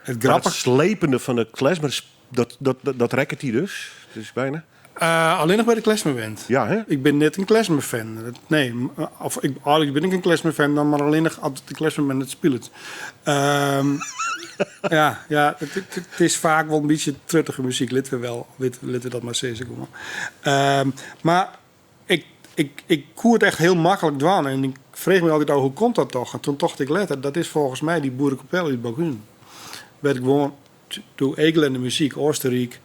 Mar it grappige... slepende fan it klezmer, dat, dat, dat rekket dy dus? Dus bijna? Allinnich by de klezmerband. Ja, hè? Ik bin net in klezmerfan. Nee, of ik, eigentlik bin ik in klezmerfan, dan mar allinnich as de klezmerband it spilet. Ja, ja, it is faak wol in bytsje truttige muzyk, litte we wel, litte we dat mar sizze gewoan. Mar ik, ik, ik koe it echt hiel maklik dwaan en ik frege my altyd ôf, hoe komt dat toch? En toen tocht ik letter, dat is folgens my dy boerekapel út Bakhuzen. Wêr't gewoan Doe Egelende muzyk, Oostenryk,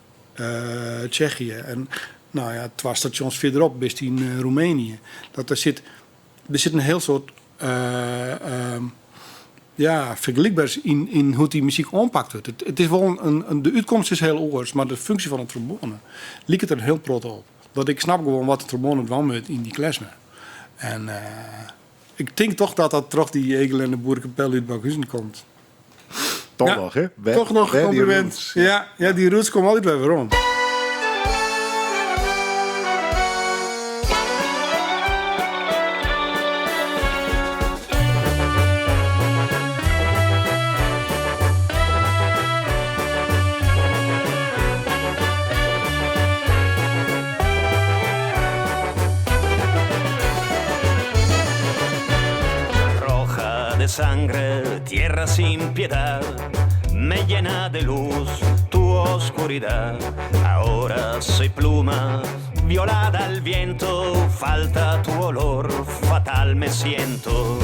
Tsjechië en no ja, twa stasjons fierderop bist yn Roemenië. Dat der sit, der sit in hiel soad ja, fergelykbers yn, yn hoe't dy muzyk oanpakt wurdt. It, it is wol in, in, de útkomst is hiel oars, mar de funksje fan in trombone liket der in hiel protte op. Dat ik snap gewoan wat de trombone dwaan moat yn dy klezmer. En ik tink toch dat dat troch dy Egelende boerekapel út Bakhuzen komt. Toch Ja, noch, hè? Wer- Toch noch wer die compliment. roots. Ja, ja, die roots komme altyd wer werom. de sangre, tierra sin piedad, me llena de luz tu oscuridad. Ahora soy pluma, violada al viento, falta tu olor, fatal me siento.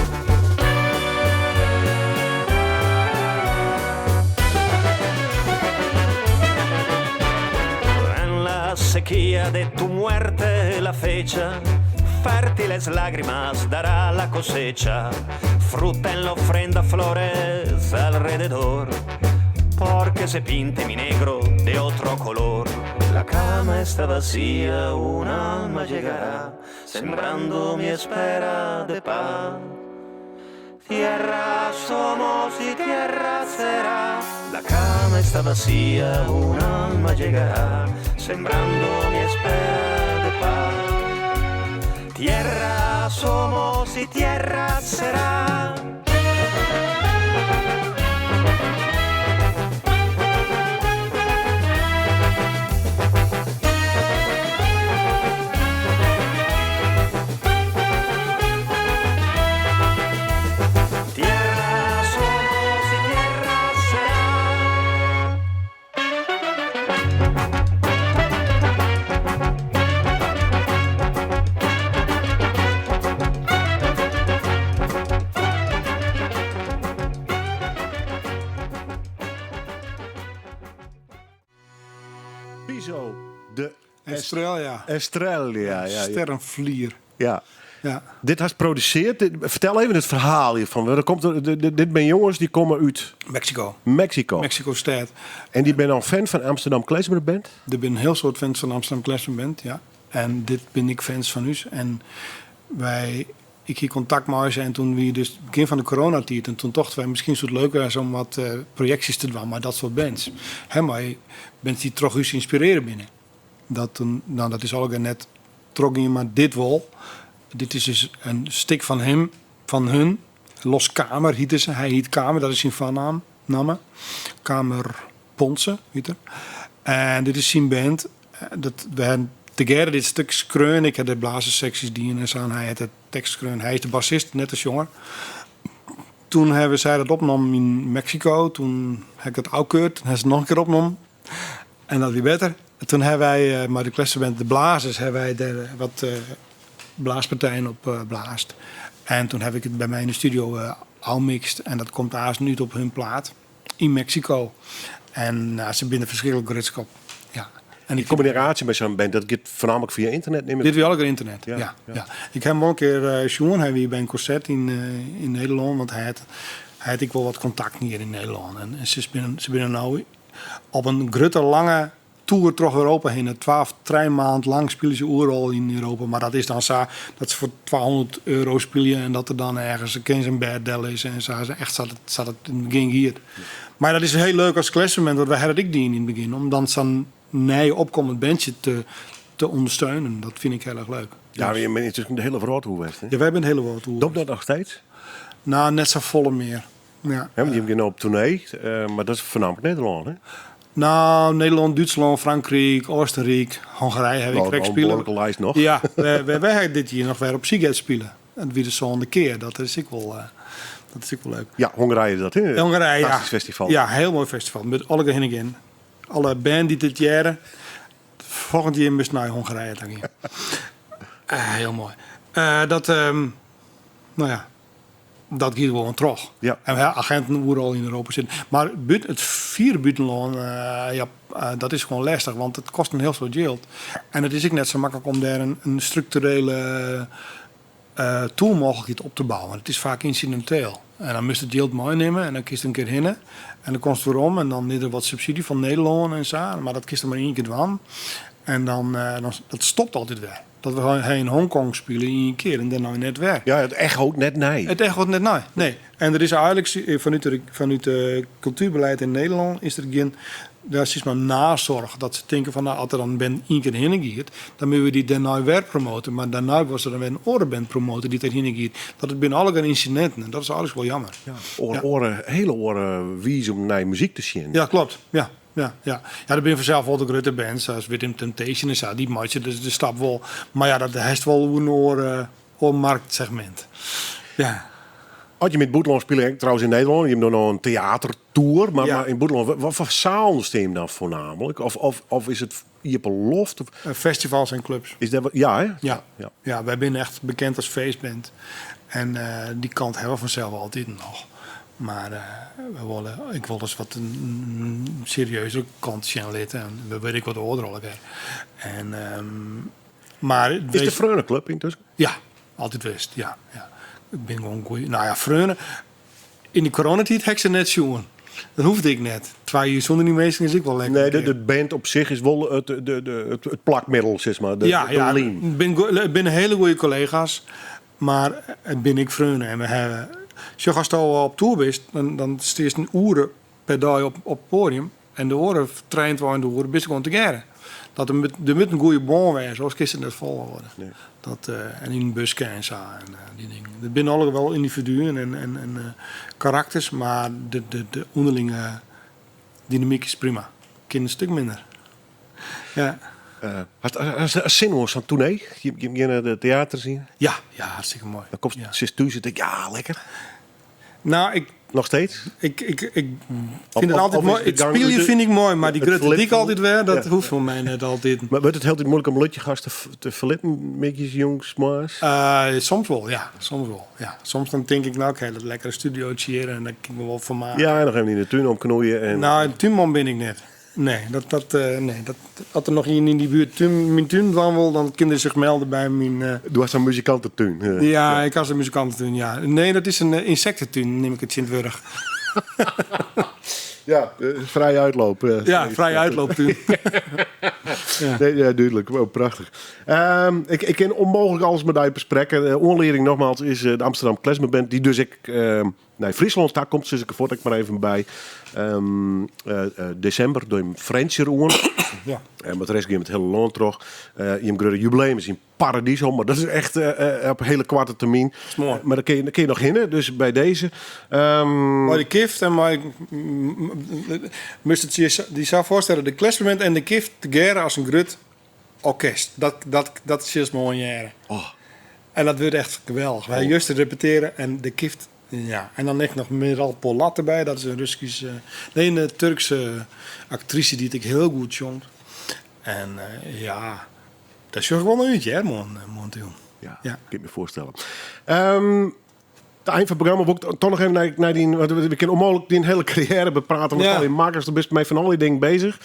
En la sequía de tu muerte la fecha, fértiles lágrimas dará la cosecha, fruta en la ofrenda, flores alrededor, porque se pinte mi negro de otro color. La cama está vacía, un alma llegará, sembrando mi espera de paz. Tierra somos y tierra será. La cama está vacía, un alma llegará, sembrando mi espera de paz. Tierra somos y tierra será. Tierra somos y tierra será. Piso de Estrella. Estrella. Ja, ja. Sterrenvlier. Ja. Ja. Dit hast produsearre. Fertel even it ferhaal hjirfan. Der komt, dit binne jonges dy komme út Mexico. Mexico. Mexico-stêd. En dy binne al fan fan Amsterdam Klezmer Band? Der binne in hiel soad fans fan Amsterdam Klezmer Band, ja. En dit binne ek fans fan ús. En wy, ik hie kontakt mei se en doe wie dus it begjin fan de coronatiid. En doe tochten wy, miskien soe it leuk wêze om wat projeksjes te dwaan mei dat soart bands. Hè, mei bands dy't troch ús ynspirearre binne. Dat, nou, dat is allegear net trochgien, mar dit wol. Dit is dus in stik fan him, fan hun. Los Kamer hjitte se. Hy hjit Kamer, dat is syn foarnaam, namme. Kamer Ponce hjit er. En dit is syn band. Dat, we hawwe tegearre dit stik skreaun. Ik ha de blazersseksjes dien en sa. En hy hat de tekst skreaun. Hy is de bassist, net de sjonger. Doe hawwe sy dat opnommen yn Mexico. Doe ha ik dat ôfkeurd. Doe ha se it noch in kear opnommen. En dat wie better. Doe hawwe wy mei de Klezmerband De Blazers hawwe wy dêr wat blaaspartijen op blaasd. En doe ha ik it by my yn de studio ôfmikst. En dat komt aanst út op hun plaat yn Mexico. En nou, se binne der ferskriklik grutsk op. Ja. En Die kommunikaasje mei sa'n band, dat giet foarnaamlik fia ynternet, nim ik Dit wie allegear ynternet, Ja, ja, ja. ja. Ik ha him wol in kear sjoen. Hy wie by in konsert yn Nederlân. Want hy hat ek wol wat kontakten hjir yn Nederlân. En se binne no op in grutte, lange toer troch Europa hinne. 2 of 3 maand lang spylje se oeral yn Europa. Mar dat is dan sa dat se foar 200 euro spylje en dat der dan ergens in kind in bêd del is en sa. Echt sa't it yn it begjin giet. Mar dat is hiel leuk as klezmerband, want wy hawwe dat ek dien yn it begjin. Om dan sa'n nij opkommend bandje te ûndersteunen. Dat fyn ik hiel erch leuk. Ja, je binne yntusken de hiele wrâld oer west, hè? Ja, wy binne de hiele wrâld oer. Docht dat noch steeds? Nou, net safolle mear. Ja. Ja, want je geane op toernee, mar dat is foarnaamlik Nederlân, hè? Nou, Nederlân, Dútslân, Frankryk, Oostenryk, Hongarije ha ik Wel, krekt wel een spile. behoarlike lijst noch. Ja, wy hawwe dit jier noch wer op Sziget spile. En dat wie de sânde kear. Dat is ek wol, dat is ek wol leuk. Ja, Hongarije is dat, hè? Hongarije, ja. Fantastysk festival. Ja, hiel moai festival. Met alle hinne gean. Alle band dy't dit hearre, folgjend jier moatst nei Hongarije ta gean. Hiel moai. Dat, nou ja, dat giet gewoan troch. Ja. En we hawwe aginten oeral yn Europa sitten. Mar it fiere bûtenlân, ja, dat is gewoan lestich, want it kostet in hiel soad jild. En it is ek net sa maklik om dêr in strukturele toermooglikheid op te bouwen. It is faak ynsidinteel. En dan moatst it jild meinimme en dan kinst in kear hinne. En dan komst werom en dan is der wat subsydzje fan Nederlân en sa. Mar dat kinst der mar ien kear dwaan. En dan dat stopt altyd wer. Dat we ha yn Hongkong spile ien kear en dêrnei net wer. Ja, it echoot net nei. It echoot net nei, nee. En der is eigenlik fanút de kultuerbelied yn Nederlân is der gjin, ja, sis mar nazorg. Dat se tinke fan, nou, as der dan in band ien kear hinne giet, dan moatte we dy dêrnei wer promote. Mar dêrnei wolle se dan wer in oare band promote dy't der hinne giet. Dat it binne allegear ynsidinten en dat is eigenlik wol jammer. Ja, oare, hiele oare wize om nei muzyk te sjen. Ja, kloppet. Ja, ja, ja. Ja, der binne fansels wol de grutte bands, sa as Within Temptation en sa, dy meitsje de stap wol. Mar ja, dat hast wol oer in oar marktsegmint. Ja. As je yn it bûtenlân spylje, trouwens yn Nederlân, je dogge no in teatertour, mar, Ja. mar yn it bûtenlân, wat foar sealen steane je dan foarnaamlik? Of is it iepen loft? Of Festivals en clubs. is der wat, ja, hè? Ja. Ja. Ja, wy binne echt bekend as feestband. En dy kant hawwe we fansels altyd noch. Mar we wolle ek wolris wat in serieuzere kant sjen litte. En we wurde ek wat âlder allegear. En, mar Is de Freonenclub yntusken? Ja, altyd west. Ja, ja. Ik bin gewoan goeie. Nou ja, freonen. Yn de coronatiid ha ik se net sjoen. Dat hoefde ik net. 2 jier sûnder dy minsken is ek wol lekker. Nee, de band op sich is wol it plakmiddel, sis mar. De, ja, de ja, lym. Het binne hiele goeie kollega's, mar it binne ek freonen. En we hawwe, sjoch, ast al op tour bist, dan steest in oere per dei op it poadium. En de oare 23 oeren bist gewoan tegearre. Dat der moet in goeie bân wêze, oars kinst it net folhâlde. Nee. Dat, en yn in buske en sa. En dy dingen. Der binne allegear wol yndividuen en karakters, mar de ûnderlinge dynamyk is prima. Kin in stik minder. Ja. Hast sin oan sa'n toernee? Je geane de teaters yn? Ja, ja, hartstikke moai. Dan komst, Ja. sitst thús en tink, ja, lekker. Nou, ik Noch steeds? Ik Of vind het altijd of is mooi. de Het gang spelen uit de- vind ik mooi, maar die het grutte verlitten dik altijd weer, dat Ja. hoeft voor mij net altijd. Maar wordt het heel moeilijk om Lutjegast te verlitten, midjes, jongs, maas? Soms wel, ja. Soms wel, ja. Soms dan denk ik, nou, ik heb dat lekkere studiootje hier en daar kan ik me wel van maken. Ja, en nog even in de tuin omknoeien. En... Nou, een tuinman ben ik net. Nee, dat, nee, dat, als er nog iemand in die buurt mijn tuin van wil, dan kunnen ze zich melden bij mijn... Doe als een muzikantentuin. Ja, ik had een muzikantentuin, ja. Nee, dat is een insectentuin, neem ik het Sint-Wurg. Ja, vrij uitloop. Ja, vrij uitlooptuin. Ja. Nee, ja, duidelijk. Oh, prachtig. Ik ken onmogelijk alles met die bespreken. Oanlieding nogmaals is de Amsterdam Klezmer Band, die dus ik, naar Friesland daar komt, dus ik ervoor ik maar even bij. December door een Frencher oen. Ja. En met de rest ging het hele land terug. Je hebt een jubileum is in Paradiso, maar dat is echt op een hele korte termijn. Dat is mooi. Maar daar kun je nog heen, dus bij deze. Maar de kift en maar ik, moest het je die zou voorstellen, de Klezmer Band en de kift together als een grut orkest. Dat is juist mooi jaren. Oh. En dat wordt echt geweldig. Wij juist te repeteren en de kift. Ja, en dan ligt nog Meral Polat erbij. Dat is een Russische, nee, een Turkse actrice die het ik heel goed zong. En ja, dat is gewoon een uurtje, hè, man, Ja, Ja. kan ik me voorstellen. Het eind van het programma wil ik toch nog even naar die, want we kunnen onmogelijk die hele carrière bepraten. Want Ja. al die makers, daar bist mij van al die dingen bezig.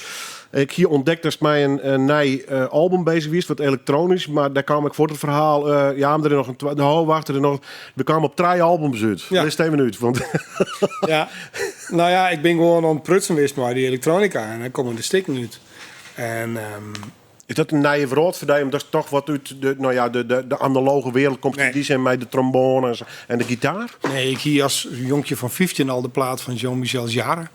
Ik hier ontdekt dat mij een nieuw album bezig is, wat elektronisch. Maar daar kwam ik voor het verhaal. Ja, maar er is nog een nou, wacht, er is nog. We kwamen op 3 albums uit. Ja. List even uit, want Ja. Nou ja, ik ben gewoon aan het prutsen geweest maar die elektronica. En dan komen de stikken uit. En is dat een nieuwe wereld voor jou? Omdat het toch wat uit de analoge wereld komt. Nee. Die zijn mij de trombone en de gitaar. Nee, ik hier als jonkje van 15 al de plaat van Jean-Michel Jarre.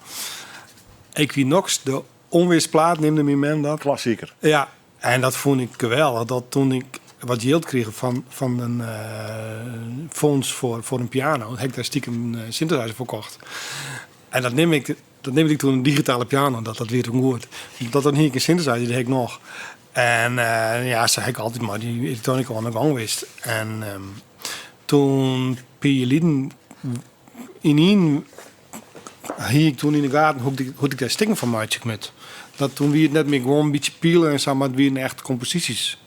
Equinox, de onweersplaat, neemde mijn man dat. Klassieker. Ja, en dat vond ik geweldig. Dat toen ik wat geld kreeg van een fonds voor een piano, heb ik daar stiekem een synthesizer voor gekocht. En dat neem ik toen een digitale piano, dat weer toen goed. Dat dan hier een synthesizer, die heb ik nog. En ja, ze heb ik altijd maar die elektronica aan de gang geweest. En toen Pierre in één hier ik toen in de gaten hoe ik daar stikken van maakte met. Dat toen we het net meer gewoon een beetje pielen en zo, maar het weer echt composities.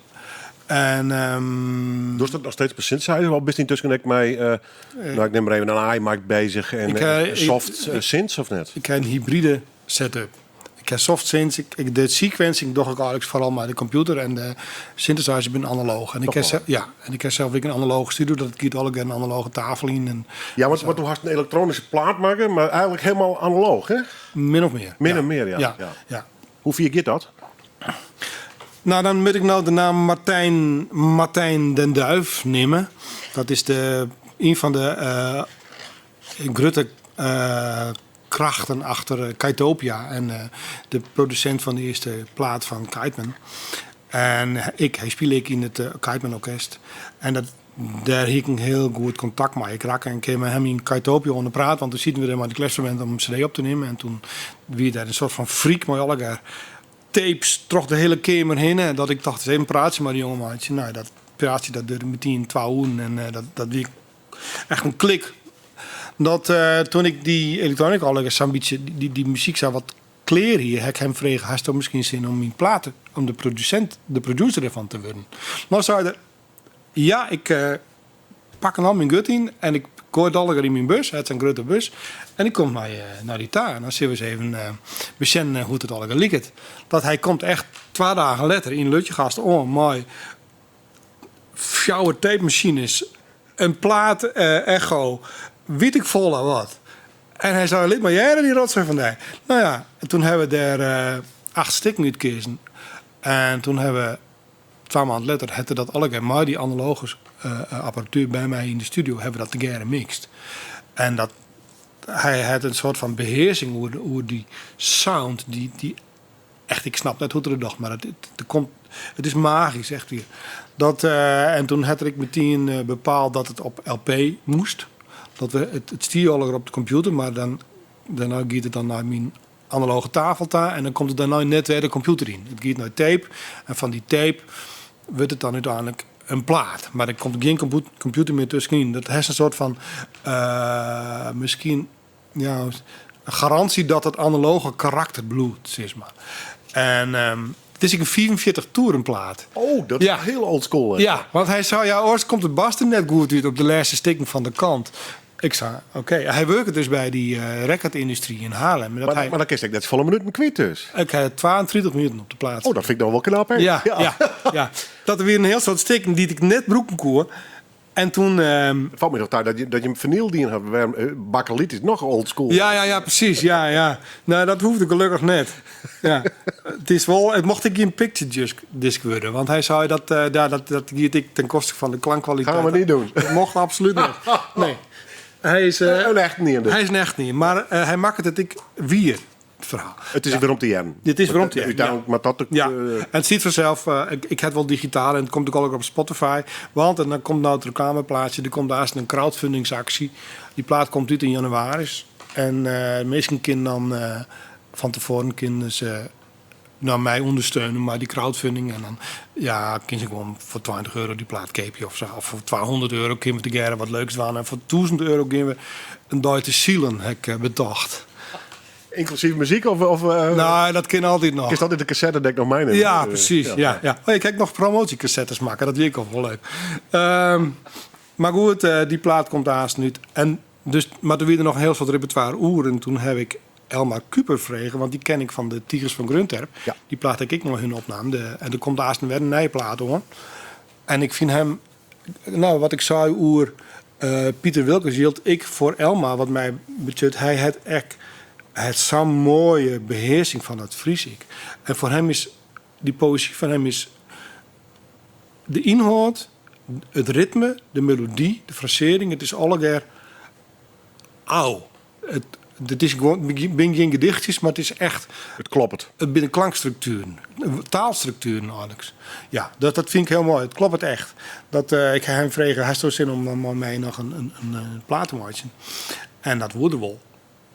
En Dus dat nog steeds per synthesizer? Of bist intussen ik mij, nou, ik neem maar even een iMac bezig en, soft, synths of net? Ik heb een hybride setup. Ik heb soft synths, de sequencing doe ik eigenlijk vooral maar de computer en de synthesizer ben analoog. En Toch wel. ik heb zelf ook een analoge studio, dat ik ook een analoge tafel in. En Ja, want du hast een elektronische plaat maken, maar eigenlijk helemaal analoog, hè? Min of meer. Min ja. of meer, ja. Ja, Ja. ja. Hoe vier je dat? Nou, dan moet ik nou de naam Martijn den Duif nemen. Dat is een van de grote krachten achter Kytopia en de producent van de eerste plaat van Kyteman. En hij speelde ik in het Kyteman Orkest. En daar had ik een heel goed contact mee. Ik raakte een keer met hem in Kytopia onder praat, want toen zitten we er maar de Klezmer om een cd op te nemen. En toen wie daar een soort van freak met elkaar tapes trok de hele kamer heen. En dat ik dacht, eens even praatje met die jongen, maatje. Nou, dat praatje dat duurde meteen 12 uur en dat wie echt een klik. Dat toen ik dy elektroanika al sa'n bytsje, dy muzyk sa wat klear hie, ha ik him frege, hasto miskien sin om myn plaat, om de produsint, de producer derfan te wurden? No sei er, ja, ik pak al myn guod yn en ik goai it allegear yn myn bus, hy hat sa'n grutte bus, en ik kom nei dy ta en dan sille we ris even besjen hoe't it allegear liket. Dat hy komt echt twa dagen letter yn Lutjegast oan mei fjouwer tapemasines, in plaat echo, wit ik folle wat. En hy sei, lit mar hearre dy rotsoai fan dy. No ja, en toen hawwe we dêr acht stikken útkeazen. En toen hawwe we twa maand letter hat er dat allegear mei dy analoge apparatuer by my yn de studio hawwe we dat tegearre mixt. En dat hy hat in soart fan behearsing oer dy sound dy, dy echt, ik snap net hoe't er it docht, mar it, it, komt, it is magysk, echt wier. Dat, en toen hat er ek metien bepaald dat it op LP moast. Dat we, it, it stie allegear op de kompjûter, mar dan, dêrnei giet it dan nei myn analoge tafel ta en dan komt it dêrnei net wer de kompjûter yn. It giet nei tape en fan dy tape wurdt it dan úteinlik in plaat. Mar der komt gjin kompjûter mear tuskenyn. Dat hat in soart fan miskien ja, in garantie dat it analoge karakter bliuwt, sis mar. En it is ek in 45 toerenplaat. Oh, dat is hiel old school. Hè? Ja, want hy sei, ja, oars komt it baster net goed út op de lêste stikken fan de kant. Ik sei, oké. Hy wurket dus by dy recordindustry yn Haarlem. Dat Mar, hy, mar dan kinst ek net safolle minuten kwyt dus. Ik ha 32 minuten op de plaat. Oh, dat fyn ik dan wol knap, hè? Ja, ja. ja, Dat der wiene in hiel soad stikken dy't ik net brûken koe. En toen... It falt my noch ta dat je, dat je him finyl dien hawwe. Wêrom, bakeliet is noch old school. Ja, ja, ja, precies. Ja, ja. Nou, dat hoefde gelukkig net. Ja. It is wol, it mocht ek gjin picture disc, disc wurde. Want hy sei dat, ja, dat, dat giet ek ten koste fan de klankkwaliteit. Gaan we niet doen. Dat mocht absoluut net. Nee. Hy is, Een echt niet dus. Hy is een echt niet. Maar hy makket it ek wier. Het verhaal. It is werom te hearren. It is werom te hearren. Úteinlik, mar dat Ja. En it stiet fansels, ik ha it wol digitaal en it komt ek al op Spotify. Want, en dan komt no it reklameplaatsje, der komt aanst in crowdfundingsaksje. Dy plaat komt út yn jannewaris. En minsken kinne dan fan tefoaren kinne se no my ûndersteune mei dy crowdfunding. En dan ja, kinne se gewoan foar 20 euro dy plaat keapje of sa. Of foar 200 euro kinne we tegearre wat leuks dwaan. En foar 1000 euro gean we in dei te silen, ha ik betocht. Ynklusyf muzyk of, of No, dat kin altyd noch. Kinst altyd de kassettedek noch meinimme? Ja, precies. Ja. Ja, Oh, ik ha noch promoasjekassettes makke, dat wie ek al wol leuk. Mar goed, dy plaat komt aanst út. En dus, mar der wie der noch in hiel soad repertoire oer. En toen ha ik Elmar Kuiper frege, want dy ken ik fan de Tigers fan Greonterp. Dy plaat ha ik ek mei hun opnaam. De, en der komt aanst wer in nije plaat oan. En ik fyn him, no, wat ik sei oer Piter Wilkens jildt ek foar Elmar wat my betsjut. Hy hat ek hy hat sa'n moaie behearsing fan dat Frysk. En foar him is dy poëzy fan him is de ynhâld, it ritme, de melody, de frasearring, it is allegear au. It, it is gewoan, it binne gjin gedichtjes, mar it is echt. It kloppet. It binne klankstruktueren, taalstruktueren eigenlik. Ja, dat, dat fyn ik hiel moai. It kloppet echt. Dat, ik ha him frege, hasto sin om mei my noch in, in plaat te meitsjen? En dat woe er wol.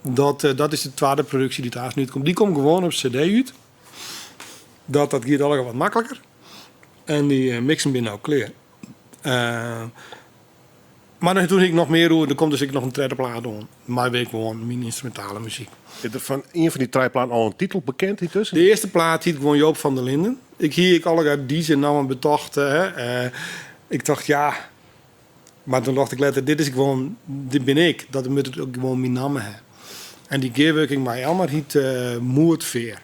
Dat, dat is de twadde produksje dy't aanst útkomt. Dy komt gewoan op CD út. Dat, dat giet allegear wat makliker. En dy mixen binne no klear. Mar dan toen ik noch mear oer. Der komt dus ek noch in tredde plaat oan. Mei wer gewoan myn ynstrumintale muzyk. Is der fan ien fan dy trije platen al in titel bekend yntusken? De earste plaat hiet gewoan Joop van der Linden. Ik hie ek allegear dizze nammen betocht. Hè. Ik tocht ja, mar toen tocht ik letter, dit is gewoan, dit bin ik. Dat moat it ek gewoan myn namme ha. En dy gearwurking mei Elmar hiet Moedveer.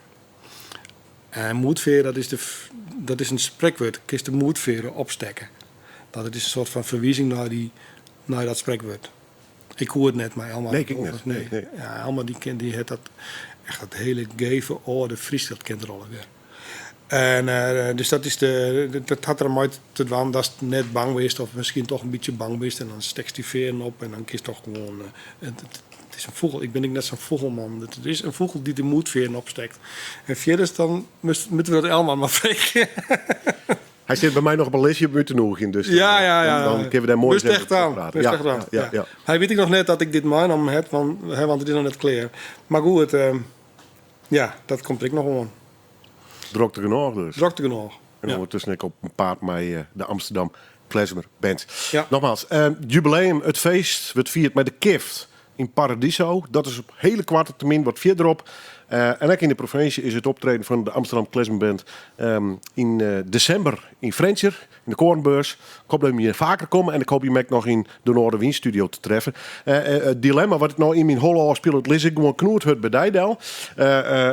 En moedveer, dat is, de, dat is in sprekwurd. Kinst de moedfearen opstekke. Dat it is in soart fan ferwizing nei, dy, nei dat sprekwurd. Ik koe it net, mar Elmar... Nee, ik net. Nee. Nee. Ja, Elmar dy ken, dy hat dat echt dat hiele geve âlde Frysk, dat kent er allegear. En dus dat is de, dat hat der mei te dwaan datst net bang bist of miskien toch in bytsje bang bist en dan stekst dy fearen op en dan kinst toch gewoan. It, it is in fûgel. Ik bin ek net sa'n fûgelman. It is in fûgel dy't de moedfearen opstekt. En fierders dan moatte we dat Elmar mar freegje. Hy sit by my noch op in listje om út te nûgjen, dus dan, Ja, ja, ja. dan, dan kinne we dêr moai Bist eens even echt aan. oer prate. Bist Ja, echt aan. ja, ja. Hy wit ek noch net dat ik dit meinommen ha, want, hè, want it is noch net klear. Mar goed, ja, dat komt der ek noch oan. Drokte genôch dus. Drokte genôch. En Ja. ûndertusken ek op 'en paad mei de Amsterdam Klezmer Band. Ja. Nogmaals, jubileum, it feest wurdt fierd mei de Kift. yn Paradiso. Dat is op hiele koarte termyn wat fierderop. En ek yn de provinsje is it optreden fan de Amsterdam Klezmer Band yn desimber yn Frjentsjer, yn de Koornbeurs. Ik hoop dat jim hjir faker komme en ik hoop jim ek noch yn de Noardewyn studio te treffen. It dilemma wat ik no yn myn holle ôfspilet, lis ik gewoan knoerhurd by dy del.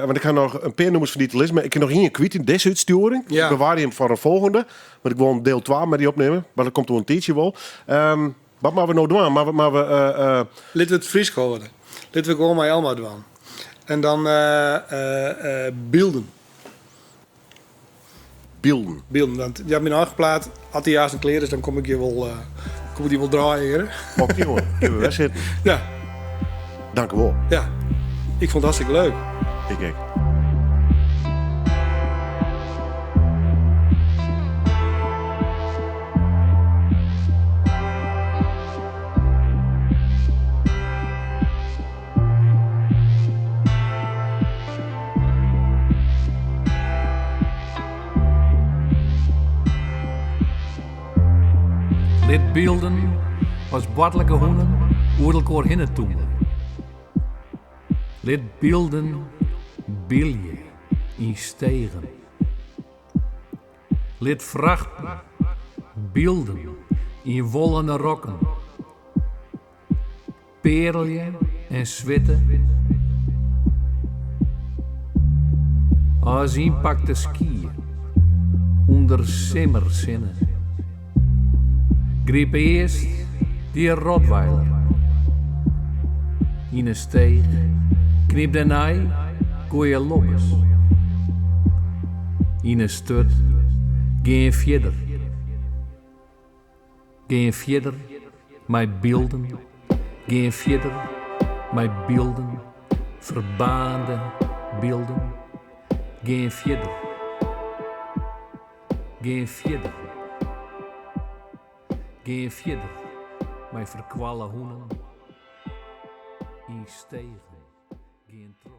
Want ik ha noch in pear nûmers fan dy te lizzen, mar ik kin noch ien kwyt yn dizze útstjoering. Ja. Ik bewarje him foar in folgjende, want ik wol in diel 2 mei dy opnimme. Mar dat komt oer in tiidsje wol. Wat moatte we no dwaan? Moatte we, Litte we it Frysk hâlde. Litte we gewoan mei Elma dwaan. En dan bylden. Bylden. Bylden. Want ja, myn eigen plaat, as dy aanst klear is, dan kom ik hjir wol, kom ik dy wol draaien hjir. Oké, jongen. Kinne we wer sitten. Ja. Dank u wol. Ja. Ik fûn it hartstikke leuk. Ik ek. Lit bylden as boartlike hûnen oer elkoar hinne tûmelje. Lit bylden bylje yn stegen. Lit frachten bylden yn wollene rokken. Pearelje en switte as ynpakte skie ûnder simmersinne. Gryp earst dy rottweiler yn 'e steech, knyp dêrnei Goeie Lobbes yn 'e sturt, gean fierder. Gean fierder mei bylden, gean fierder mei bylden, ferbaarnde bylden. Gean fierder, gean fierder, gean fierder mei ferkoalle hûnen yn stegen. Gean troch.